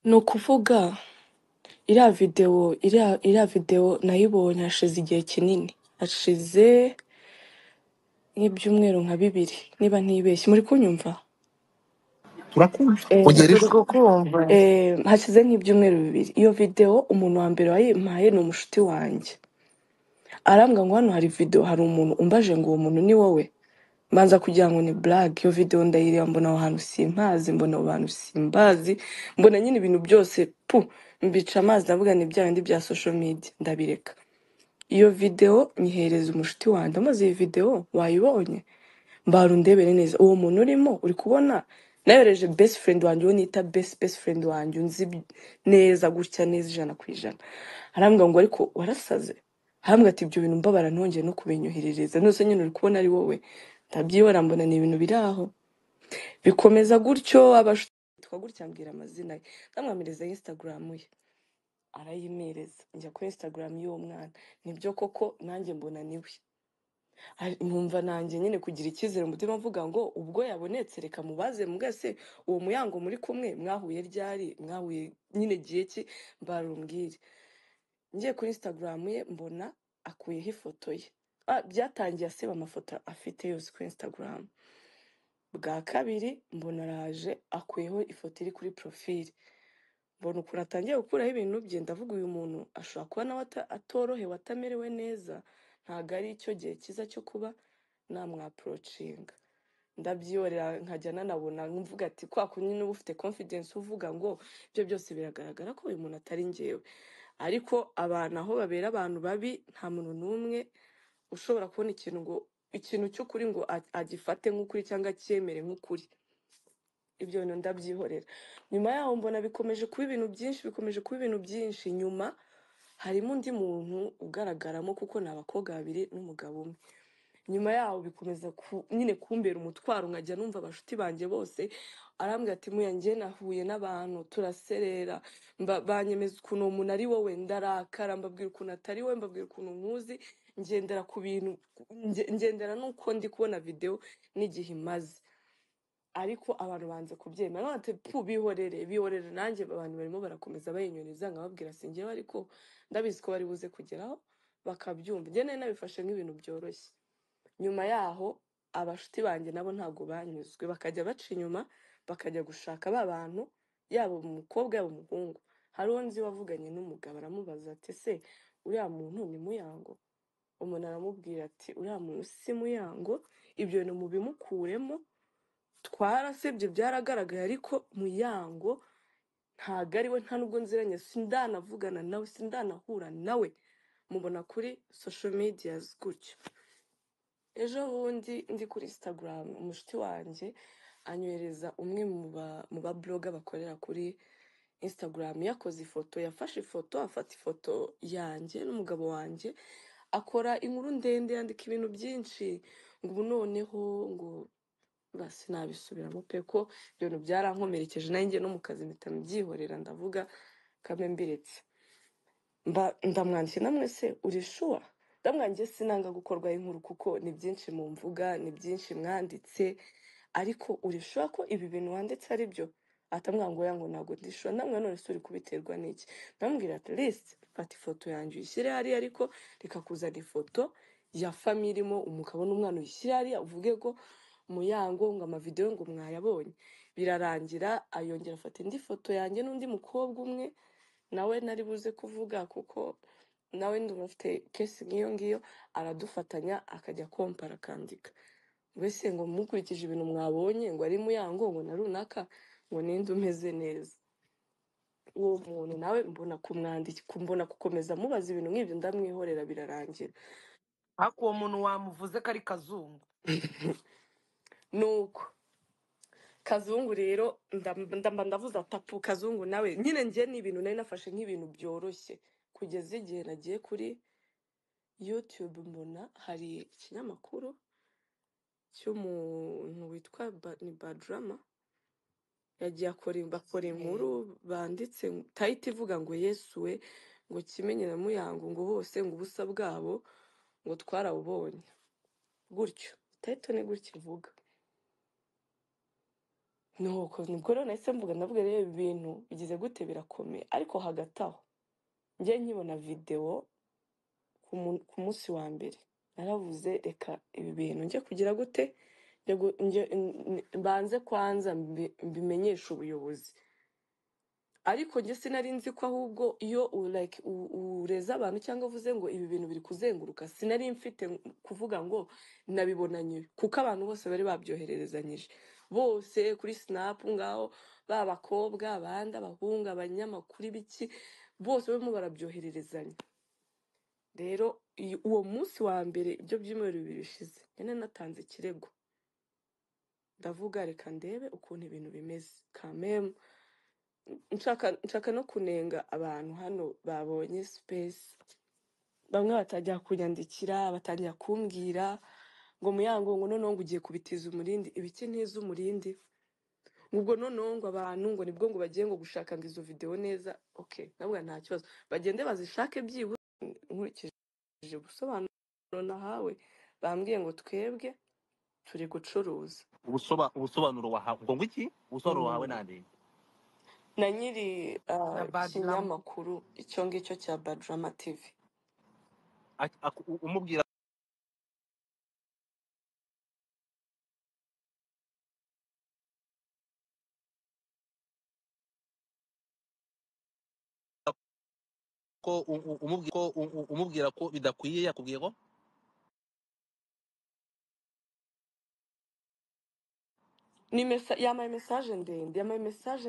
Ni ukuvuga iriya video nayibonye hashize igihe kinini, hashize nk'ibyumweru nka 2 niba ntibeshye. Muri kunyumva? Turakumva. Ongera Turi ijwi. kukumva. Hashize nk'ibyumweru 2. Iyo video umuntu wa mbere wayimpaye ni umushuti wanjye, arambwira ngo hano hari video, hari umuntu umbaje ngo uwo muntu ni wowe. Mbanza kugira ngo ni blague. Iyo video ndayireba, mbona aho hantu simpazi, mbona abo bantu simbazi, mbona nyine ibintu byose pu mbica amazi, ndavuga ni bya bindi bya social media, ndabireka. Iyo video nyihereza umushuti wanjye, amaze iyi video wayibonye, mbara undebere neza uwo muntu urimo uri kubona. Nayohereje best friend wanjye, uwo nita best friend wanjye unzi neza gutya neza 100%. Arambwira ngo ariko warasaze, arambwira ati ibyo bintu mbabara ntongeye no kubinyoherereza, nose nyine uri kubona ari wowe. Ndabyibona, mbona ni ibintu biri aho, bikomeza gutyo. Abashuti gutya, ambwira amazina ye, ndamwamereza Instagram ye, arayimereza. Njya kuri Instagram y'uwo mwana, nibyo koko nanjye mbona niwe. Numva nanjye nyine kugira icyizere umutima mvuga ngo ubwo yabonetse reka mubaze mwese, uwo Muyango muri kumwe mwahuye ryari, mwahuye nyine gihe ki, mbarumbwire. Ngiye kuri Instagram ye mbona akuyeho ifoto ye. Byatangiye asiba amafoto afite yose kuri Instagram. Bwa kabiri mbona araje akuyeho ifoto iri kuri profile, mbona ukuntu atangiye gukuraho ibintu bye, ndavuga uyu muntu ashobora kuba nawe atorohewe, atamerewe neza, ntabwo ari icyo gihe cyiza cyo kuba namwapproachinga. Ndabyihorera, nkajya nanabona mvuga ati kwa kundi niba ufite confidence uvuga ngo ibyo byose biragaragara ko uyu muntu atari njyewe. Ariko abantu aho babera abantu babi, nta muntu n'umwe ushobora kubona ikintu ngo ikintu cy'ukuri ngo agifate nk'ukuri cyangwa acyemere nk'ukuri. Ibyo bintu ndabyihorera. Nyuma yaho mbona bikomeje kuba ibintu byinshi, bikomeje kuba ibintu byinshi. Nyuma harimo undi muntu ugaragaramo, kuko ni abakobwa babiri n'umugabo umwe. Nyuma yaho bikomeza nyine kumbera umutwaro, nkajya numva abashuti banjye bose arambwira ati muya njye nahuye n'abantu turaserera, banyemeza ukuntu uwo muntu ari wowe, ndarakara, mbabwira ukuntu atari wowe, mbabwira ukuntu nkuzi, ngendera ku bintu ngendera n'uko ndi kubona video n'igihe imaze, ariko abantu banze kubyemera. None ati pu bihorere, bihorere. Nanjye abantu barimo barakomeza bayinyuriza, nkababwira sinjyewe, ariko ndabizi ko bari buze kugeraho bakabyumva. Njye nari nabifashe nk'ibintu byoroshye. Nyuma yaho abashuti banjye nabo ntabwo banyuzwe, bakajya baca inyuma bakajya gushaka ba bantu, yaba umukobwa yaba umuhungu. Hari uwo nzi wavuganye n'umugabo, aramubaza ati ese uriya muntu ni Muyango? Umuntu aramubwira ati uriya muntu si Muyango, ibyo bintu mubimukuremo, twarasebye byaragaragaye, ariko Muyango ntabwo ari we, nta nubwo nziranye, sindanavugana nawe, sindanahura nawe, mubona kuri social media gutyo. Ejo bundi ndi kuri Instagram, umushuti wanjye anyohereza umwe mu ba blogger bakorera kuri Instagram, yakoze ifoto, yafashe ifoto, afata ifoto yanjye n'umugabo wanjye, akora inkuru ndende, yandika ibintu byinshi ngo ubu noneho ngo basi nabisubiramo pe, ko ibyo bintu byarankomerekeje nanjye no mu kazi mpita mbyihorera, ndavuga kambe mbiretse. Mba ndamwandikiye, namwe se uri sure? Ndamwangiye, sinanga gukorwaho inkuru kuko ni byinshi mu mvuga, ni byinshi mwanditse, ariko uri sure ko ibi bintu wanditse ari byo? Atamwanga ngo oya, ngo ntabwo ndi sure. Ndamwe none se uri kubiterwa n'iki? Ndamubwira at least fata ifoto yanjye uyishyire hariya, ariko reka kuzana ifoto ya famille irimo umugabo n'umwana uyishyire hariya, uvuge ko Muyango ngo amavidewo ngo mwayabonye. Birarangira ayongera afata indi foto yanjye n'undi mukobwa umwe nawe nari buze kuvuga, kuko nawe ndumva afite case nk'iyo ngiyo, aradufatanya akajya kompara akandika mbese ngo mukurikije ibintu mwabonye ngo ari Muyango ngo na runaka ngo ninde umeze neza. Uwo muntu nawe mbona kumwandika, mbona gukomeza mubaza ibintu nk'ibyo, ndamwihorera birarangira. Ariko uwo muntu wamuvuze ko ari Kazungu? Nuko Kazungu rero ndamba ndavuze atapu Kazungu nawe nyine njye ni ibintu nari nafashe nk'ibintu byoroshye, kugeza igihe nagiye kuri YouTube mbona hari ikinyamakuru cy'umuntu witwa ni Badrama, yagiye akora bakora inkuru banditse title ivuga ngo Yesu we, ngo Kimenyi na Muyango ngo bose ngo ubusa bwabo ngo twarabubonye gutyo. Title ni gutyo ivuga. Nuko nibwo rero nahise mvuga, ndavuga rero ibi bintu bigize gute, birakomeye. Ariko hagati aho njye nkibona videwo ku munsi wa mbere naravuze reka ibi bintu njye kugira gute, mbanze kwanza mbimenyeshe ubuyobozi. Ariko njye sinari nzi ko ahubwo iyo like ureze abantu cyangwa uvuze ngo ibi bintu biri kuzenguruka, sinari mfite kuvuga ngo nabibonanye, kuko abantu bose bari babyohererezanyije bose kuri snap ngaho, ba bakobwa abandi abahungu abanyamakuru ibiki, bose barimo barabyohererezanya. Rero uwo munsi wa mbere ibyo byumweru bibiri bishize nyine natanze ikirego, ndavuga reka ndebe ukuntu ibintu bimeze kameme. Nshaka no kunenga abantu hano babonye space, bamwe batangira kunyandikira, batangira kumbwira ngo Muyango ngo noneho ngo ugiye kubitiza umurindi, ibiki ntiza umurindi, ngo ubwo noneho ngo abantu ngo nibwo ngo bagiye ngo gushaka ngo izo video neza. Okay, ndavuga nta kibazo, bagende bazishake byibuze. Nkurikije ubusobanuro nahawe, bambwiye ngo twebwe turi gucuruza. Ubusobanuro wahawe ngo iki? Ubusobanuro wahawe nande? Na nyiri Na Badrama. kinyamakuru icyo ngicyo cya Badrama TV. Umubwira ko umubwira ko umubwira ko bidakwiye, yakubwiye ko Ni yampaye message ndende, yampaye message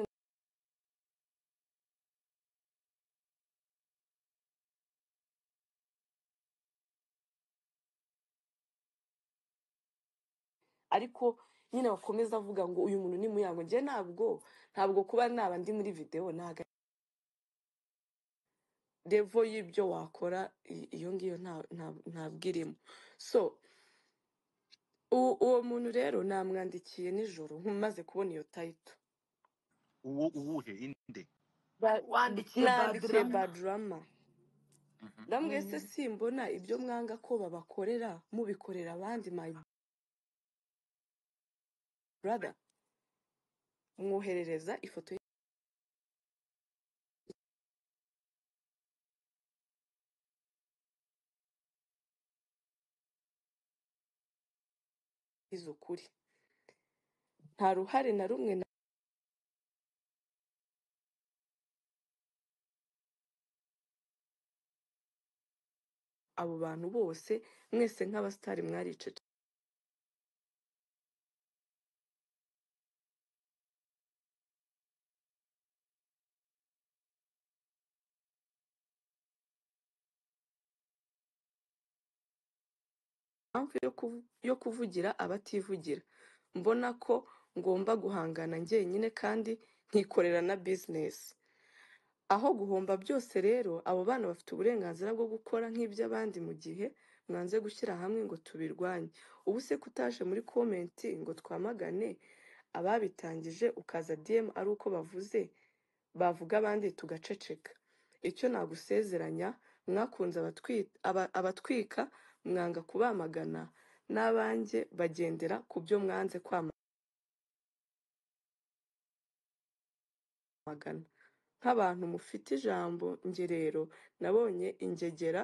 ariko nyine bakomeza avuga ngo uyu muntu ni Muyango. Njye ntabwo kuba naba ndi muri video ntago revo y'ibyo wakora iyo ngiyo ntabwo irimo. So uwo muntu rero namwandikiye nijoro maze kubona iyo title. Uwo uwuhe inde? Wandikiye Nandikiye Badrama. Badrama, ndambwiye se simbona ibyo mwanga ko babakorera mubikorera abandi, my brother. Mwoherereza ifoto y'ukuri, nta ruhare na rumwe abo bantu bose mwese nk'abasitari mwaricecekeye. Impamvu yo kuvugira abativugira, mbona ko ngomba guhangana njyenyine kandi nkikorera na business. Aho guhomba byose rero, abo bana bafite uburenganzira bwo gukora nk'iby'abandi mu gihe mwanze gushyira hamwe ngo tubirwanye. Ubu se kutaje muri comment ngo twamagane ababitangije, ukaza DM ari uko bavuze bavuga abandi tugaceceka. Icyo nagusezeranya, mwakunze abatwika mwanga kubamagana, n'abanjye bagendera ku byo mwanze kwamagana. Nk'abantu mufite ijambo, njye rero nabonye ingegera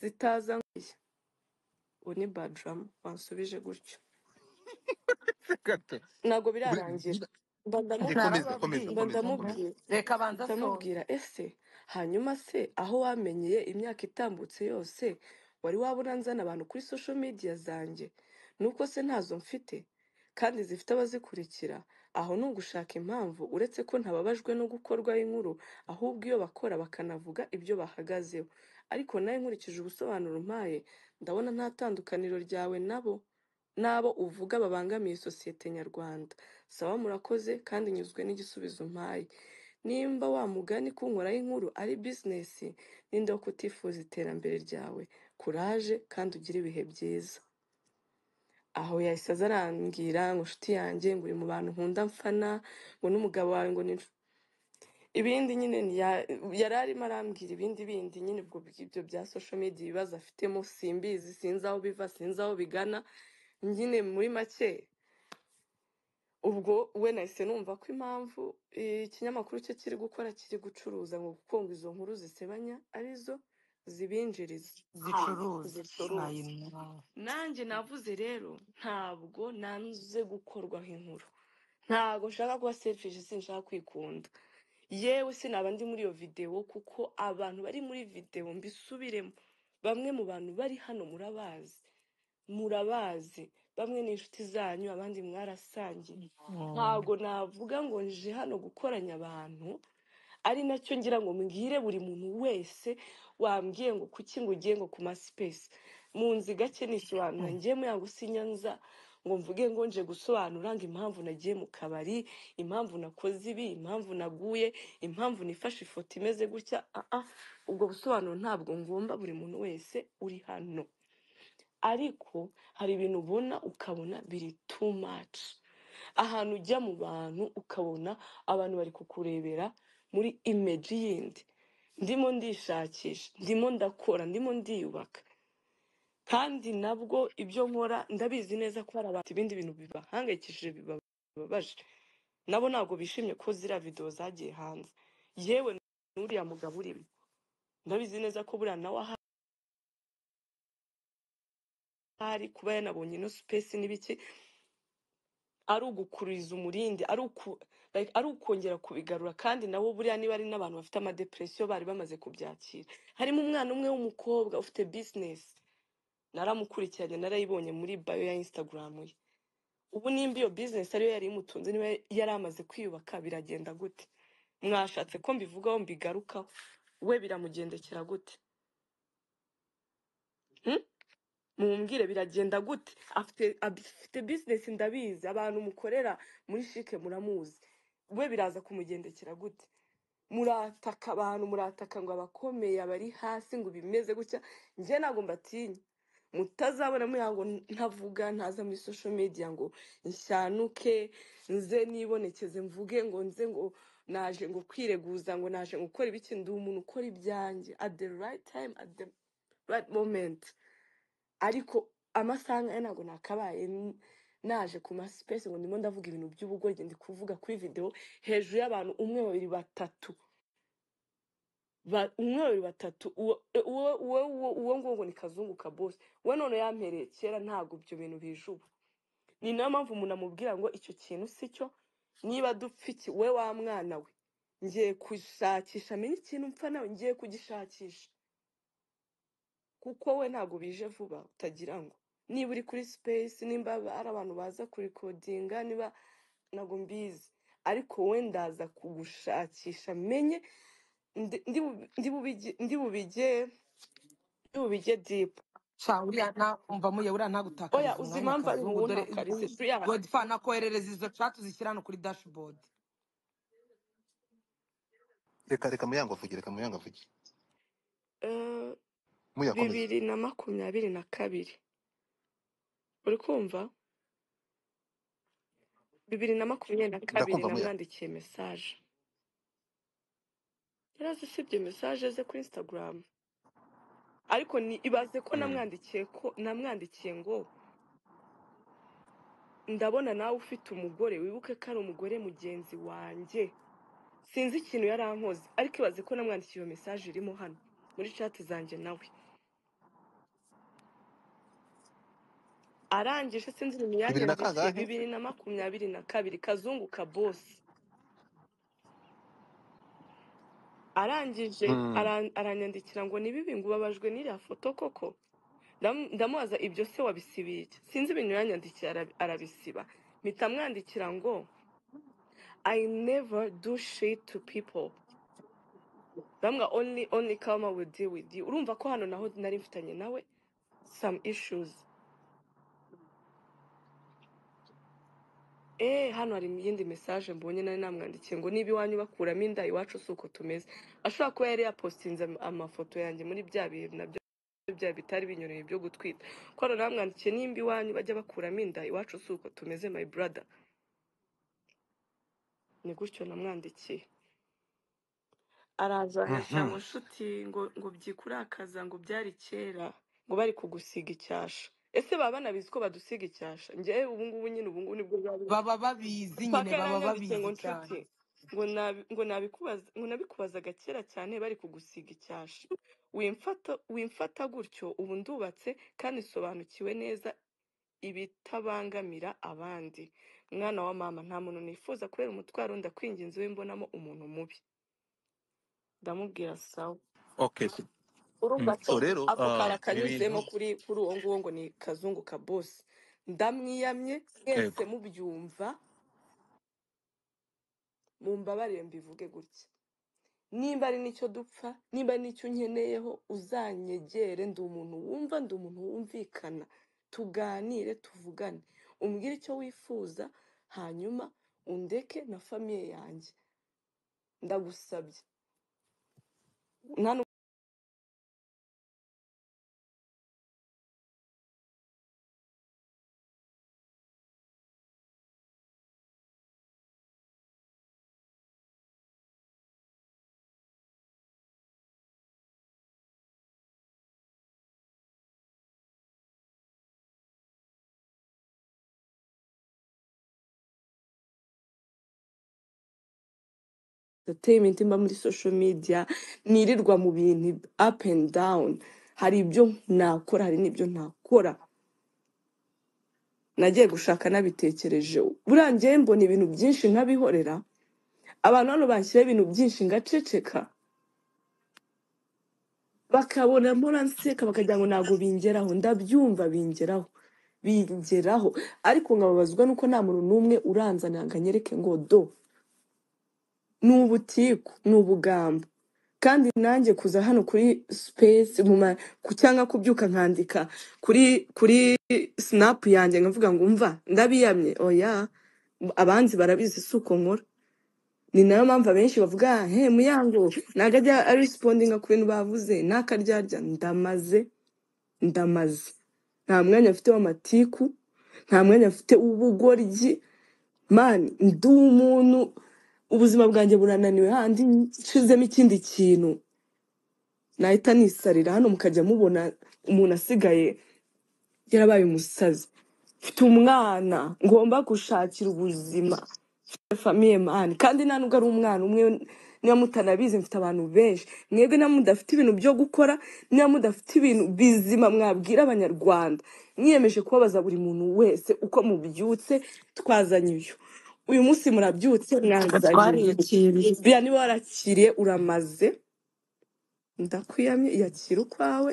zitaza nk'iya. Uwo ni Badrama wansubije gutyo. Gato. Ntabwo birarangira. Mba Komeza, komeza, Narababwiye. komeza, komeza. ndamubwira, Reka abanze asoze. ndamubwira ese hanyuma se aho wamenyeye imyaka itambutse yose wari wabona nzana abantu kuri social media zanjye? Nuko se ntazo mfite kandi zifite abazikurikira. Aho ni ugushaka impamvu, uretse ko ntababajwe no gukorwaho inkuru, ahubwo iyo bakora bakanavuga ibyo bahagazeho. Ariko nawe nkurikije ubusobanuro umpaye, ndabona nta tandukaniro ryawe nabo n'abo uvuga babangamiye sosiyete nyarwanda. Sawa, murakoze kandi nyuzwe n'igisubizo umpaye. Nimba wa mugani kunkoraho inkuru ari bizinesi, ninde wo kutifuza iterambere ryawe? Kuraje kandi ugire ibihe byiza. Aho yahise aza arambwira ngo nshuti yanjye, ngo uri mu bantu nkunda mfana, ngo n'umugabo wawe ngo ni ibindi nyine yari arimo arambwira ibindi bindi nyine, ubwo ibyo bya social media ibibazo afitemo simbizi, sinzi aho biva, sinzi aho bigana. Nyine muri make Ubwo we nahise numva ko impamvu ikinyamakuru cye kiri gukora kiri gucuruza ngo kuko ngo izo nkuru zisebanya arizo zibinjiriza zicuruza zicuruza. Ayina. Nanjye navuze rero ntabwo nanze gukorwaho inkuru, ntabwo nshaka kuba selfish, sinshaka kwikunda, yewe sinaba ndi muri iyo videwo kuko abantu bari muri videwo mbisubiremo, bamwe mu bantu bari hano murabazi, murabazi, bamwe ni inshuti zanyu, abandi mwarasangiye. Ntabwo navuga ngo nje hano gukoranya abantu, ari nacyo ngira ngo mbwire buri muntu wese wambwiye ngo kuki ngo ugiye ngo ku ma space mu nzi gake nisobanura. Ngiye muyango sinyanza ngo mvuge ngo nje gusobanura ngo impamvu nagiye mu kabari, impamvu nakoze ibi, impamvu naguye, impamvu nifashe ifoto imeze gutya. Ubwo busobanuro ntabwo ngomba buri muntu wese uri hano, ariko hari ibintu ubona ukabona biri too much. Ahantu ujya mu bantu ukabona abantu bari kukurebera muri image yindi. Ndimo ndishakisha, ndimo ndakora, ndimo ndiyubaka, kandi nabwo ibyo nkora ndabizi neza ko hari abantu ibindi bintu bibahangayikishije bibabaje, nabo ntabwo bishimye ko ziriya videwo zagiye hanze. Yewe n'uriya mugabo urimo ndabizi neza ko buriya nawe ahari kuba yanabonye ino space n'ibiki ari ugukuriza umurindi, ari uku like, ari ukongera kubigarura. Kandi nabo buriya niba ari n'abantu bafite amadepresiyo bari bamaze kubyakira. Harimo umwana umwe w'umukobwa ufite business, naramukurikiranye, narayibonye muri bio ya Instagram ye. Ubu nimba iyo business ariyo yari imutunze, niba yari amaze kwiyubaka, biragenda gute? Mwashatse ko mbivugaho mbigarukaho, we biramugendekera gute? Mumbwire biragenda gute? Afite business ndabizi, abantu mukorera muri shike muramuzi, we biraza kumugendekera gute? Murataka abantu, murataka ngo abakomeye abari hasi ngo bimeze gutya. Njye ntabwo mbatinya, mutazabona muyango ntavuga, ntaza muri social media ngo nshyanuke nze nibonekeze mvuge ngo nze ngo naje ngo kwireguza ngo naje ngo gukora ibiki. Ndi umuntu ukora ibyanjye at the right time, at the right moment. Ariko amasaha nkaya ntabwo nakabaye naje ku ma space ngo ndimo ndavuga ibintu by'ubugoryi, ndi kuvuga kuri video hejuru y'abantu umwe babiri batatu, umwe babiri batatu, uwo uwo uwo uwo uwo nguwo ngo ni kazungu ka boss we none yampereye kera. Ntabwo ibyo bintu bije ubu. Ni nayo mpamvu umuntu amubwira ngo icyo kintu si cyo, niba dupfa iki we wa mwana we, ngiye gushakisha amenye ikintu mpfa nawe, ngiye kugishakisha kuko we ntabwo bije vuba. Utagira ngo niba uri kuri space, nimba ari abantu baza kurikodinga, niba ntabwo mbizi, ariko we ndaza kugushakisha menye ndi bubijye deep. Sha uriya na umva muye uriya Oya, ntagutakariza uzi umwanya impamvu ari kazungu dore buwuntakarize Brian? Godfa nakoherereza izo chat uzishyira hano kuri dashboard. Reka muyango avuge, reka muyango avuge. Eh, Muyakomeze. 2022, uri kumva? 2022 Ndakumva muya. Namwandikiye message, yarazisibye message ze kuri Instagram, ariko ni ibaze ko namwandikiye, ko namwandikiye ngo ndabona nawe ufite umugore, wibuke ko ari umugore mugenzi wanjye. Sinzi ikintu yarankoze, ariko ibaze ko namwandikiye iyo message irimo hano muri chat zanjye nawe. Arangije sinzi ibintu Bibiri na yanyandikiye. kangahe? 2022, kazungu ka boss. Arangije aranyandikira ngo ni bibi, ngo ubabajwe n'iriya foto koko. Ndamubaza ibyo se wabisibiye iki? Sinzi ibintu yanyandikiye arabisiba. Mpita mwandikira ngo I never do shit to people, ndamwa only karma will deal with you. Urumva ko hano naho nari mfitanye nawe some issues. Hano hari iyindi message mbonye nari namwandikiye ngo niba iwanyu bakuramo inda, iwacu si uko tumeze. Ashobora kuba yari yapostinze amafoto yanjye muri bya bihe nabyo bya bitari binyoroheye byo gutwita, ko hano namwandikiye nimba iwanyu bajya bakuramo inda, iwacu si uko tumeze my brother. Ni gutyo namwandikiye. Araza anyandikira ngo nshuti ngo byikurakaza, ngo byari kera, ngo bari kugusiga icyasha. Ese baba banabizi ko badusiga icyasha? Njyewe ubu ngubu nyine, ubu ngubu nibwo bwa Baba babizi nyine, paka baba yaranyandikiye ngo babizi cyane. nshuti, ngo nabi, ngo nabikubaza, ngo nabikubazaga kera cyane bari kugusiga icyasha, wimfata gutyo, ubu ndubatse kandi nsobanukiwe neza ibitabangamira abandi. Mwana wa mama, nta muntu nifuza kubera umutwaro, ndakwinginze wimbonamo umuntu mubi. Ndamubwira sawa. Okay, so, Urumva so ko rero ako kari ibi akanyuzemo bintu kuri uwo nguwo ngo ni kazungu ka bosi. Ndamwiyamye mwese yego mubyumva, mumbabarire mbivuge gutya, nimba ari n'icyo dupfa, nimba ari n'icyo unkeneyeho, uzanyegere. Ndi umuntu wumva, ndi umuntu wumvikana, tuganire, tuvugane, umbwire icyo wifuza, hanyuma undeke na famiye yanjye, ndagusabye. Nta entertainment mba muri social media, nirirwa mu bintu up and down. Hari ibyo nakora, hari n'ibyo ntakora. Nagiye gushaka nabitekereje, buriya njyewe mbona ibintu byinshi nkabihorera. Abantu hano banshyiraho ibintu byinshi ngaceceka, bakabona mpora nseka, bakagira ngo ntabwo bingeraho. Ndabyumva bingeraho, bingeraho, ariko nkababazwa nuko nta muntu n'umwe uranzanira ngo anyereke ngo do ni ubutiku, ni ubugambo. Kandi nanjye kuza hano kuri space cyangwa kubyuka nkandika kuri snap yanjye nkavuga ngo umva ndabiyamye, oya, abanzi barabizi si uko nkora. Ni nayo mpamvu abenshi bavuga he Muyango ntabwo ajya arespondinga ku bintu bavuze, n'akaryarya. Ndamaze, ndamaze, nta mwanya mfite w'amatiku, nta mwanya mfite w'ubugoryi. Mani, ndi umuntu, ubuzima bwanjye burananiwe, handi nshizemo ikindi kintu nahita nisarira hano, mukajya mubona umuntu asigaye yarabaye umusazi. Mfite umwana ngomba gushakira ubuzima, mfite famiye mani, kandi nta nubwo ari umwana umwe, niba mutanabizi mfite abantu benshi. Mwebwe niba mudafite ibintu byo gukora, niba mudafite ibintu bizima mwabwira abanyarwanda, mwiyemeje kubabaza buri muntu wese uko mubyutse. Twazanye uyu munsi, murabyutse mwazanye uyu Twariyakiriye. Biriya niba warakiriye uramaze, ndakwiyamye, yakira ukwawe.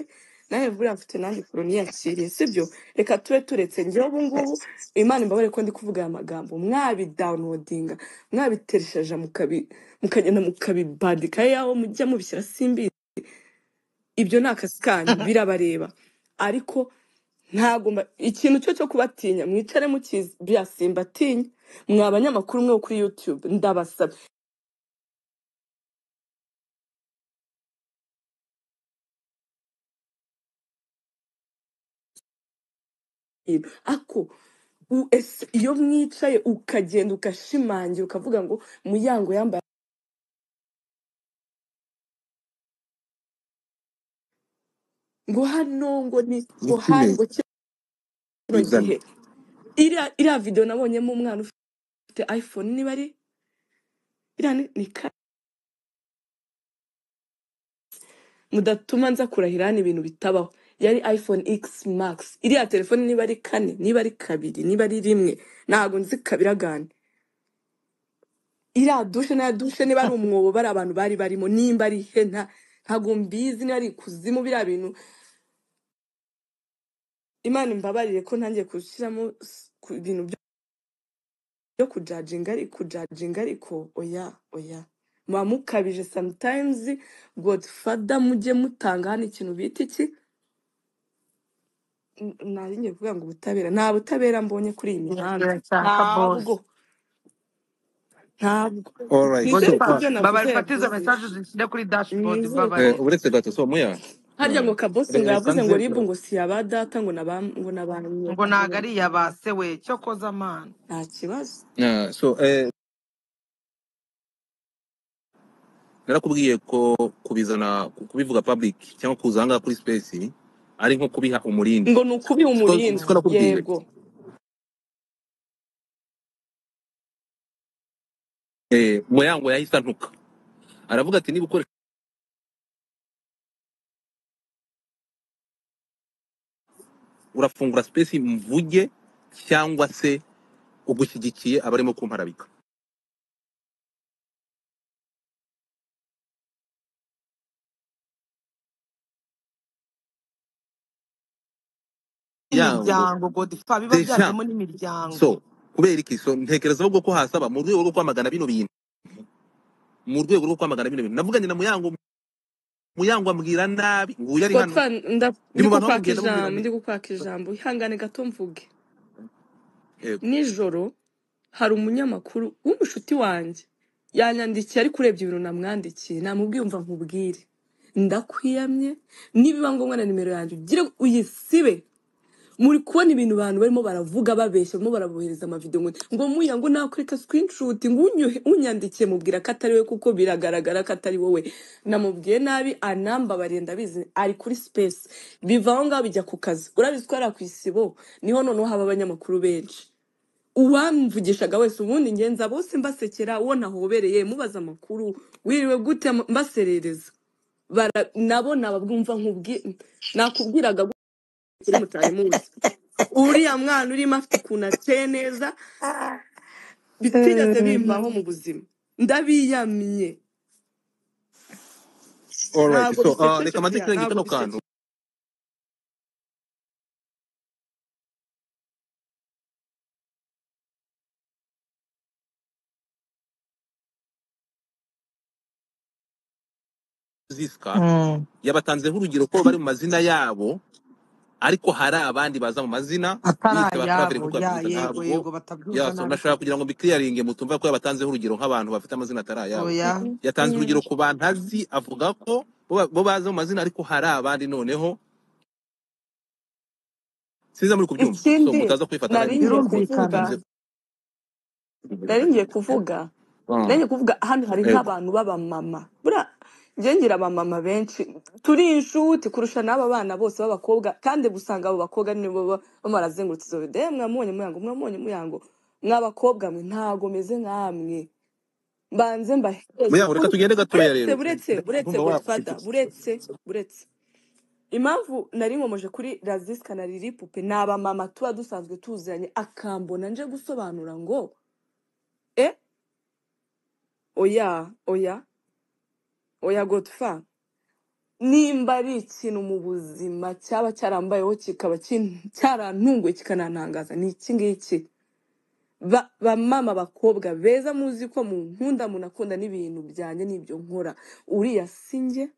Nawe buriya mfite nanjye ukuntu niyakiriye, sibyo? Reka tube turetse. Njyewe ubu ngubu Imana imbabare ko ndi kuvuga aya magambo, mwabidawunodinga, mwabiteresheje, mukagenda mukabibandika yaho mujya mubishyira, simbizi. Ibyo ni akazi kanyu, birabareba, ariko ntabwo ikintu cyo kubatinya, mwicare mukizi, bya simbatinya. Mwa banyamakuru mwe bo kuri YouTube, ndabasaba ako ese iyo mwicaye ukagenda ugashimangira ukavuga ngo Muyango yambaye ngo hano ngo ni ngo hari Nikime ngo kino bizane gihe iriya video nabonyemo umwana ufite iPhone, niba ari iriya ni mudatuma nza kurahira hano ibintu bitabaho, yari iPhone X Max. Iriya telefone niba ari kane, niba ari kabiri, niba ari rimwe, ntabwo nzi kabiragane. Iriya dushe na dushe niba ari umwobo bari abantu bari barimo, nimba ari he ntabwo mbizi, niba ari ikuzimu, biriya bintu Imana imbabarire ko ntangiye gushyiramo ku bintu byo kujajinga, ariko kujajinga, ariko oya oya, muba mukabije sometimes. Godfather, mujye mutanga hano ikintu bita iki, nari ngiye kuvuga ngo ubutabera, nta butabera mbonye kuri iyi mihanda, Birashaka boss. ntabwo, ntabwo. Alright, Nizere so ko ibyo navuze Babari fata izo yabyumvise, message uzishyire kuri dashboard, nizere ko mbabarira. uretse gato, so Muya, harya ngo kabosi ngo reka yavuze ngo nze ribu ngo si aba data, ngo naba ngo nabanye, Ngo ntago ari iya ba se we, cyokoza amana. nta kibazo. So narakubwiye ko kubizana kubivuga public cyangwa kuza ahangaha kuri space Ari nko kubiha umurindi. Ngo ni ukubiha Siko umurindi, siko nakubwiye. yego. Muyango yahise antuka, aravuga ati niba ukoresha urafungura space mvuge cyangwa se ugushyigikiye abarimo kumparabika. Yango Imiryango Godfa biba deja byajemo n'imiryango. So kubera iki? So ntekereza ahubwo ko hasaba mu rwego rwo kwamagana bino bintu, mu rwego rwo kwamagana bino bintu navuganye na Muyango, Muyango ambwira nabi nguyu ari hano, Godfa, ndi ndi mu bantu kukwaka bamubwiye, ndamubwira ijambo, nti ndi kukwaka ijambo, ihangane gato mvuge. yego. Nijoro hari umunyamakuru w'umushuti wanjye yanyandikiye, ariko urebye ibintu namwandikiye namubwiye umva nkubwire, ndakwiyamye, nibiba ngombwa na nimero yanjye ugire uyisibe. Muri kubona ibintu abantu barimo baravuga babeshya, barimo barabohereza amavideo ngo muya ngo nakwereka screenshot, ngo unyandikiye mubwira ko atari we, kuko biragaragara ko atari wowe. Namubwiye nabi anambabariye, ndabizi ari kuri space. Biva aho ngaho bijya ku kazi, urabizi ko ari ku isibo niho noneho haba abanyamakuru benshi. Uwamvugishaga wese ubundi ngenza bose mbasekera, uwo nahobereye mubaza amakuru, wiriwe gute, mbaserereza. Nabo nababwumva nakubwiraga kuri mutari muzi uriya mwana urimo afite ukuntu ateye neza bitigeze bimbaho mu buzima, ndabiyamye. Alright, Ntabwo so bisekeje reka manze pia, kirenge ntabwo kano kantu. bisekeje. Ziska yabatanzeho urugero ko bari mu mazina yabo, ariko hari abandi baza mu mazina Atari biyita ba Claver ayabo nkuko ya babyita. yego Ntabwo yego batabyumva ya so nabi ndashaka kugira kabisa. ngo mbikiriyaringe mutumva ko yabatanzeho urugero nk'abantu bafite amazina atari ayabo. Oya. Yatanze urugero ku bantu azi, avuga ko bo baza mu mazina, ariko hari abandi noneho sinza muri kubyumva, so Ikindi mutaza kwifata nabi nari ngiye kuko kuvuga, Birumvikana. nze nari ngiye kuvuga, nari ngiye kuvuga hano hari yego. nk'abantu b'abamama, buriya njye ngira abamama benshi turi inshuti kurusha n'aba bana bose b'abakobwa, kandi gusanga abo bakobwa nibo baba barazengurutse izo video. Mwamubonye Muyango, mwamubonye Muyango, mw'abakobwa mwe ntago meze nkamwe, mbanze mbaheze. Muyango reka tugende gatoya Buretse rero, buretse buretse ndumva wa Godfather, buretse buretse. Impamvu nari nkomoje kuri Raziska na Lili Pupe ni abamama tuba dusanzwe tuziranye, akambona nje gusobanura ngo oya oya oya Godfa, nimba ari ikintu mu buzima cyaba cyarambayeho kikaba cyarantunguye kikanantangaza ni iki ngiki. Bamama bakobwa beza muzi ko munkunda munakunda n'ibintu byanjye n'ibyo nkora, uriya sinjye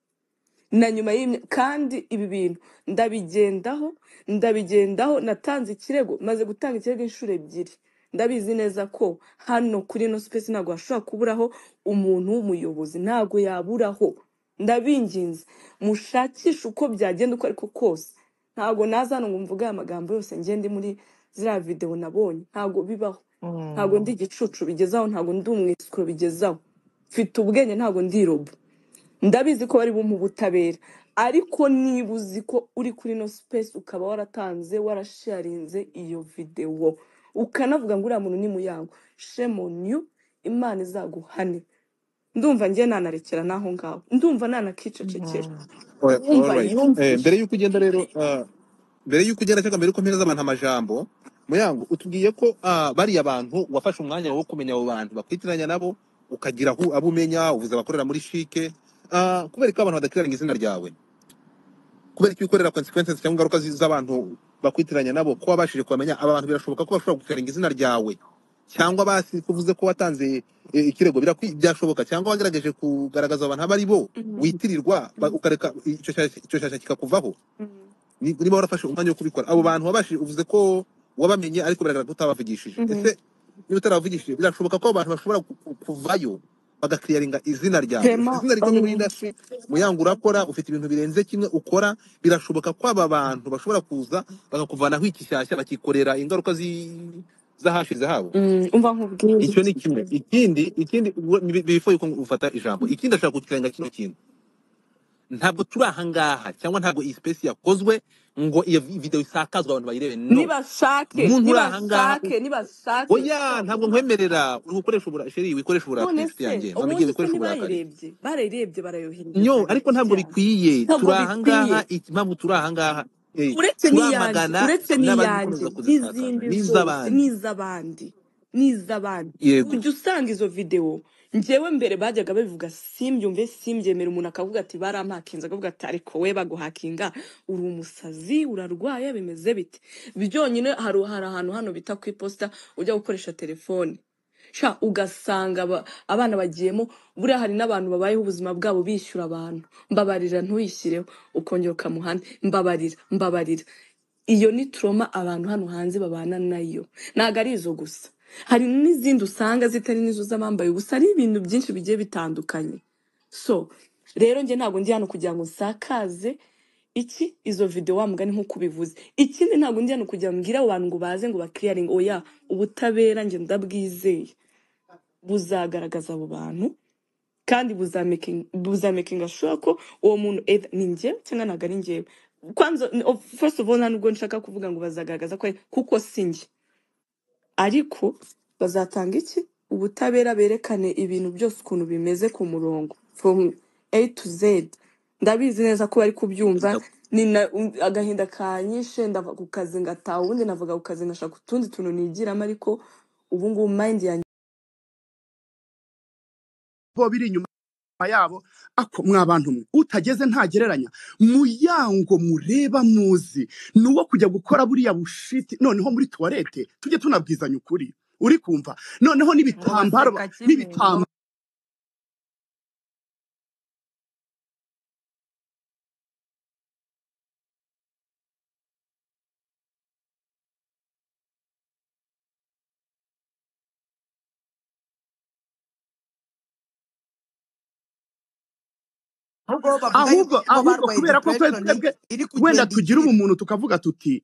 na nyuma y'imya, kandi ibi bintu ndabigendaho ndabigendaho. Natanze ikirego, maze gutanga ikirego inshuro ebyiri. Ndabizi neza ko hano kuri ino space ntabwo hashobora kuburaho umuntu w'umuyobozi, ntabwo yaburaho. Ndabinginze mushakishe uko byagenda uko ariko kose, ntabwo naza hano ngo mvuge aya magambo yose njye ndi muri ziriya video nabonye, ntabwo bibaho. Ntabwo ndi igicucu bigezaho, ntabwo ndi umwisikuro bigezaho, mfite ubwenge ntabwo ndi robo. Ndabizi ko bari bumpa ubutabera, ariko niba uzi ko uri kuri ino space ukaba waratanze warasharinze iyo video ukanavuga ngo uriya muntu ni Muyango, shame on you, Imana izaguhane. Ndumva njye nanarekera n'aho ngaho, ndumva nanakicecekera. Wumva Alright. yumvishe. Mbere yuko ugenda rero, mbere yuko ugenda cyangwa mbere yuko mpereza abantu amajambo, Muyango utubwiye ko bariya bantu wafashe umwanya wo kumenya abo bantu bakwitiranya nabo, ukagira aho abo umenya, uvuze abakorera muri shike, kubera ko abantu badakiranga izina ryawe, kubera ko wikorera consequences cyangwa ingaruka z'abantu bakwitiranya nabo, ko wabashije kubamenya aba bantu, birashoboka ko bashobora gukiranga izina ryawe, cyangwa basi kuvuze ko watanze ikirego byashoboka, cyangwa wagerageje kugaragaza abantu abo ari bo witirirwa, ukareka icyo cyasha kikakuvaho. Niba warafashe umwanya wo kubikora, abo bantu wabashije, uvuze ko wabamenye ariko biragaragara ko utabavugishije. Ese niba utaravugishije, birashoboka ko abantu bashobora kuvayo bagakiriyaringa izina ryawe, ufite izina rikomeye muri industry, Muyango urakora, ufite ibintu birenze kimwe ukora, birashoboka ko aba bantu bashobora kuza bakakuvanaho ikishyashya bakikorera ingaruka z'ahashize habo. Umva nkubwire. Icyo ni kimwe. Ikindi before yuko ufata ijambo, ikindi ashaka kukirenga kino kintu. Ntabwo turi ahangaha cyangwa ntabwo iyi space yakozwe ngo iyo video isakazwe abantu bayirebe. No, Nibashake, muntu uri ahangaha, nibashake, nibashake. oya, ntabwo nkwemerera. Uri gukoresha sheri, wikoresha uburakari, None inshuti se yanjye. Mama ubundi igiye se wikoresha uburakari. ntibayirebye, barayirebye barayoherereza Nyo, ariko inshuti ntabwo yanjye. bikwiye. Ntabwo Turi ahangaha, bikwiye. Impamvu turi ahangaha, Uretse n'iyanjye, turamagana uretse n'abari n'iyanjye, gukomeza kuzisakaza n'izindi zose, n'iz'abandi. n'iz'abandi, n'iz'abandi. Yego. Ujya usanga izo videwo, njyewe mbere bajyaga babivuga simbyumve, simbyemera. Umuntu akavuga ati barampakinze, akavuga ati ariko we baguhakinga, uri umusazi, urarwaye, bimeze bite? Byonyine hari ahantu hano bita ku iposita ujya gukoresha telefone, sha ugasanga abana bagiyemo. Buriya hari n'abantu babayeho ubuzima bwabo bishyura abantu, mbabarira ntuyishyireho, ukongera ukamuhana, mbabarira, mbabarira. Iyo ni trauma abantu hano hanze babana nayo. Ntabwo ari izo gusa, hari n'izindi usanga zitari n'izo z'abambaye ubusa, ari ibintu byinshi bigiye bitandukanye. So rero njye ntabwo ndi hano kugira ngo nsakaze iki izo video wa mugani nk'uko ubivuze. Ikindi ntabwo ndi hano kugira ngo mbwire abo bantu ngo baze ngo bakiriyaringe. Oya, ubutabera njye ndabwizeye buzagaragaza abo bantu, kandi buzamakinga sure ko uwo muntu either ni njyewe cyangwa ntabwo ari njyewe. Kwanza first of all, nta nubwo nshaka kuvuga ngo bazagaragaza ko kuko si njye, ariko bazatanga iki ubutabera, berekane ibintu byose ukuntu bimeze ku murongo from A to Z. Ndabizi neza ko bari kubyumva. Agahinda kanyishe, ndava ku kazi ngataha, ubundi navaga ku kazi ngashaka utundi tuntu nigiramo, ariko ubu ngubu mind yanjye bo biri inyuma yabo. Ako mwa bantu mwe, utageze ntagereranya. Muyango mureba muzi ni uwo kujya gukora buriya bushiti noneho muri tuwarete, tujye tunabwizanya ukuri, uri kumva? Noneho Ngo n'ibitambaro baseka kimwe ngo n'ibitambaro ahubwo bo bavuga yuko ahubwo bo ahubwo barwaye kubera ko depression twebwe iri wenda kugenda tugira ikira. ubumuntu, tukavuga tuti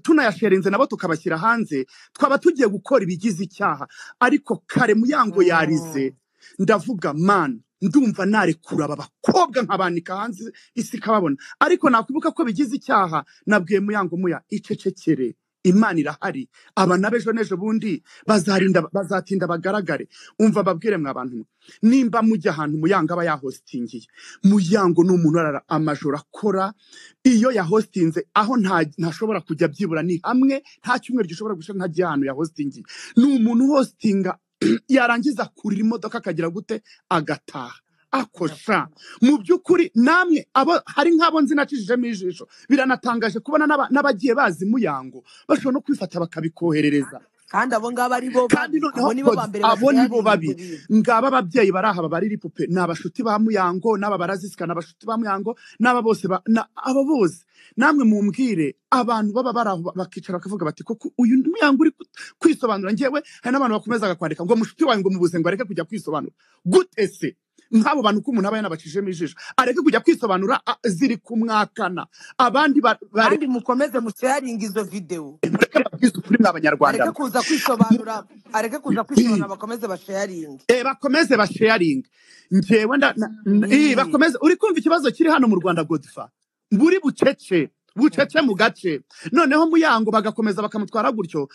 tunayasharinze nabo tukabashyira hanze, twaba tugiye gukora ibigize icyaha. Ariko kare Muyango yarize, ndavuga man, ndumva narekura aba bakobwa nkabanika hanze isi ikababona, ariko nakwibuka ko bigize icyaha. Nabwiye Muyango, muya icecekere, Imana irahari, aba n'abejo n'ejo bundi bazarinda bazatinda bagaragare. Umva babwire mwa bantu mwe, nimba mujya ahantu Muyango aba yahostingiye, Muyango ni umuntu arara amajoro akora. Iyo yahostinze aho ntashobora kujya byibura ni hamwe, nta cyumweru gishobora gushira ntajya ahantu yahostingiye. Ni umuntu uhostinga yarangiza kurira imodoka akagira gute, agataha akosha. Mu by'ukuri namwe abo hari nk'abo nzi nacishijemo ijisho, biranatangaje kubona n'abagiye bazi Muyango bashobora no kwifata bakabikoherereza. Kandi abo ngabo ari bo Kandi babi, noneho abo nibo ba Godfrey, mbere abo nibo basharinga ibyo babi. bintu. Ngaba ababyeyi bari aha bari pupe ni abashuti ba Muyango, n'aba barazisika ni abashuti ba Muyango, n'aba bose abo bose namwe mumbwire abantu baba bari aho bakicara bakavuga bati koko uyu Muyango uri kwisobanura. Njyewe hari n'abantu bakomezaga kwandika ngo mushuti wawe ngo mubuze ngo areke kujya kwisobanura. Gute se nk'abo bantu ko umuntu aba yanabacishijemo ijisho areke kujya kwisobanura, ziri kumwakana abandi Kandi mukomeze musharinga izo video, mureke babwize ukuri mwa Abanyarwanda areke mwe. kuza kwisobanura, areke kuza kwisobanura, bakomeze basharinge. Bakomeze basharinge. Njyewe bakomeze. Uri kumva ikibazo kiri hano mu Rwanda Godfa, buri bucece bucece mu gace, noneho Muyango bagakomeza bakamutwara gutyo.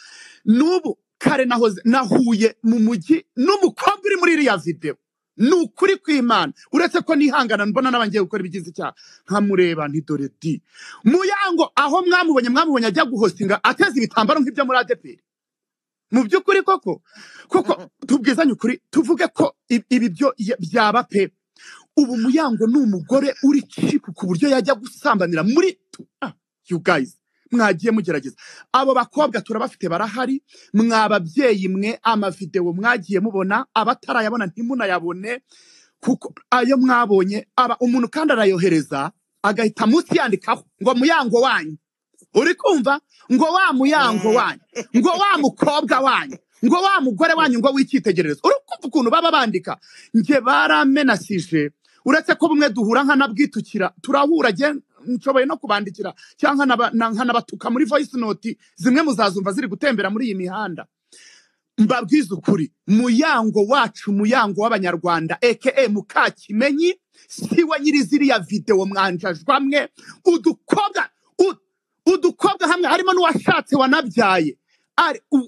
N'ubu kare nahoze nahuye mu mujyi n'umukobwa uri muri iriya video, ni ukuri kw'Imana, uretse ko nihangana mbona n'abangiye gukora ibigize icyaha, nkamureba nti dore di Muyango aho mwamubonye, mwamubonye ajya guhostinga ateza ibitambaro nk'ibyo muri ADEPR. Mu by'ukuri koko koko tubwizanye ukuri, tuvuge ko ibi byo byaba pe. Ubu Muyango ni umugore uri cheap ku buryo yajya gusambanira muri you guys mwagiye mugerageza. Abo bakobwa turabafite barahari, mwa babyeyi mwe, amavideo mwagiye mubona, abatarayabona ntimunayabone, kuko ayo mwabonye aba umuntu kandi arayohereza agahita munsi yandikaho ngo Muyango wanyu, uri kumva ngo wa Muyango wanyu, ngo wa mukobwa wanyu, ngo wa mugore wanyu, ngo w'icyitegererezo. Uri kumva ukuntu baba bandika? Njye baramenasije, uretse ko bumwe duhura nkanabwitukira, turahura njye nshoboye no kubandikira cyangwa nkanabatuka muri voice note, zimwe muzazumva ziri gutembera muri iyi mihanda. Mbabwize ukuri, Muyango wacu, Muyango w'Abanyarwanda aka Mukakimenyi, Siwe nyiri ziriya videwo mwanjajwa mwe. Udukobwa udukobwa hamwe harimo n'uwashatse wanabyaye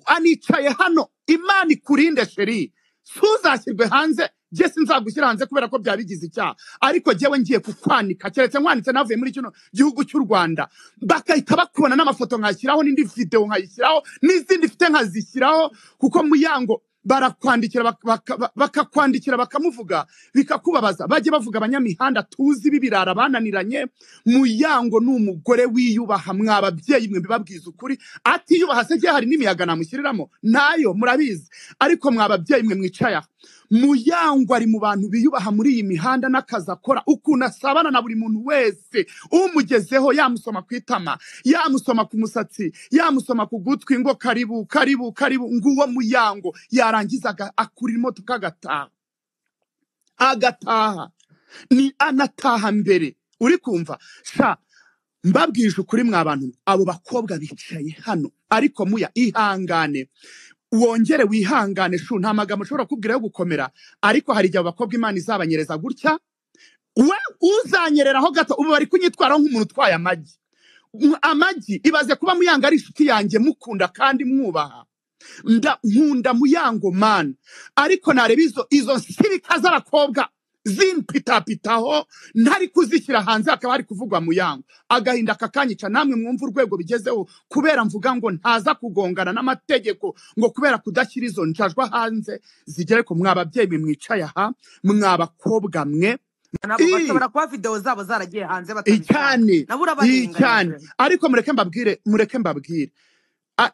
anicaye hano. Imana ikurinde sheri, suzashyirwe hanze. Jye sinzagushyira hanze kubera ko byabigize icyaha, ariko jyewe ngiye kukwanika, keretse nkwanitse navuye muri kino gihugu cy'u Rwanda, bagahita bakubona n'amafoto nkashyiraho n'indi video nkayishyiraho n'izindi mfite nkazishyiraho, kuko Muyango barakwandikira bakakwandikira bakamuvuga bikakubabaza. Bajye bavuga abanyamihanda tuzi b'ibirara bananiranye. Muyango ni umugore wiyubaha, mwa babyeyi mwe mbibabwiza ukuri. Atiyubaha se jye hari n'imiyaga namushyiriramo nayo murabizi, ariko mwa babyeyi mwe mwicaye aha, Muyango ari mu bantu biyubaha muri iyi mihanda n'akazi akora, ukuntu asabana na buri muntu wese umugezeho, yamusoma ku itama, yamusoma ku musatsi, yamusoma ku gutwi, ngo karibu karibu karibu. Nguwo Muyango yarangiza akurira imodoka agataha, agataha ni anataha mbere. Uri kumva sha, mbabwije ukuri mwa bantu, abo bakobwa bicaye hano. Ariko Muya ihangane, wongere wihangane shu, nta magambo ushobora kubwira yo gukomera, ariko hari igihe abo bakobwa Imana izabanyereza gutya. We uzanyereraho gato, ubu bari kunyitwaraho nk'umuntu utwaye amagi. Amagi ibaze kuba Muyango ari inshuti yanjye, mukunda kandi mwubaha. Nkunda Muyango man, ariko nareba izo nsirika z'abakobwa zimpitapitaho ntari kuzishyira hanze, hakaba hari kuvugwa Muyango, agahinda kakanyica. Namwe mwumva urwego bigezeho, kubera mvuga ngo ntaza kugongana n'amategeko, ngo kubera kudashyira izo njajwa hanze zigere ku mwa babyeyi mwe mwicaye aha, mwa bakobwa mwe. Nabo bashobora kuba video zabo zaragiye hanze batabishaka, cyane nabo urabarenganya cyane. pe. Ariko mureke mbabwire, mureke mbabwire,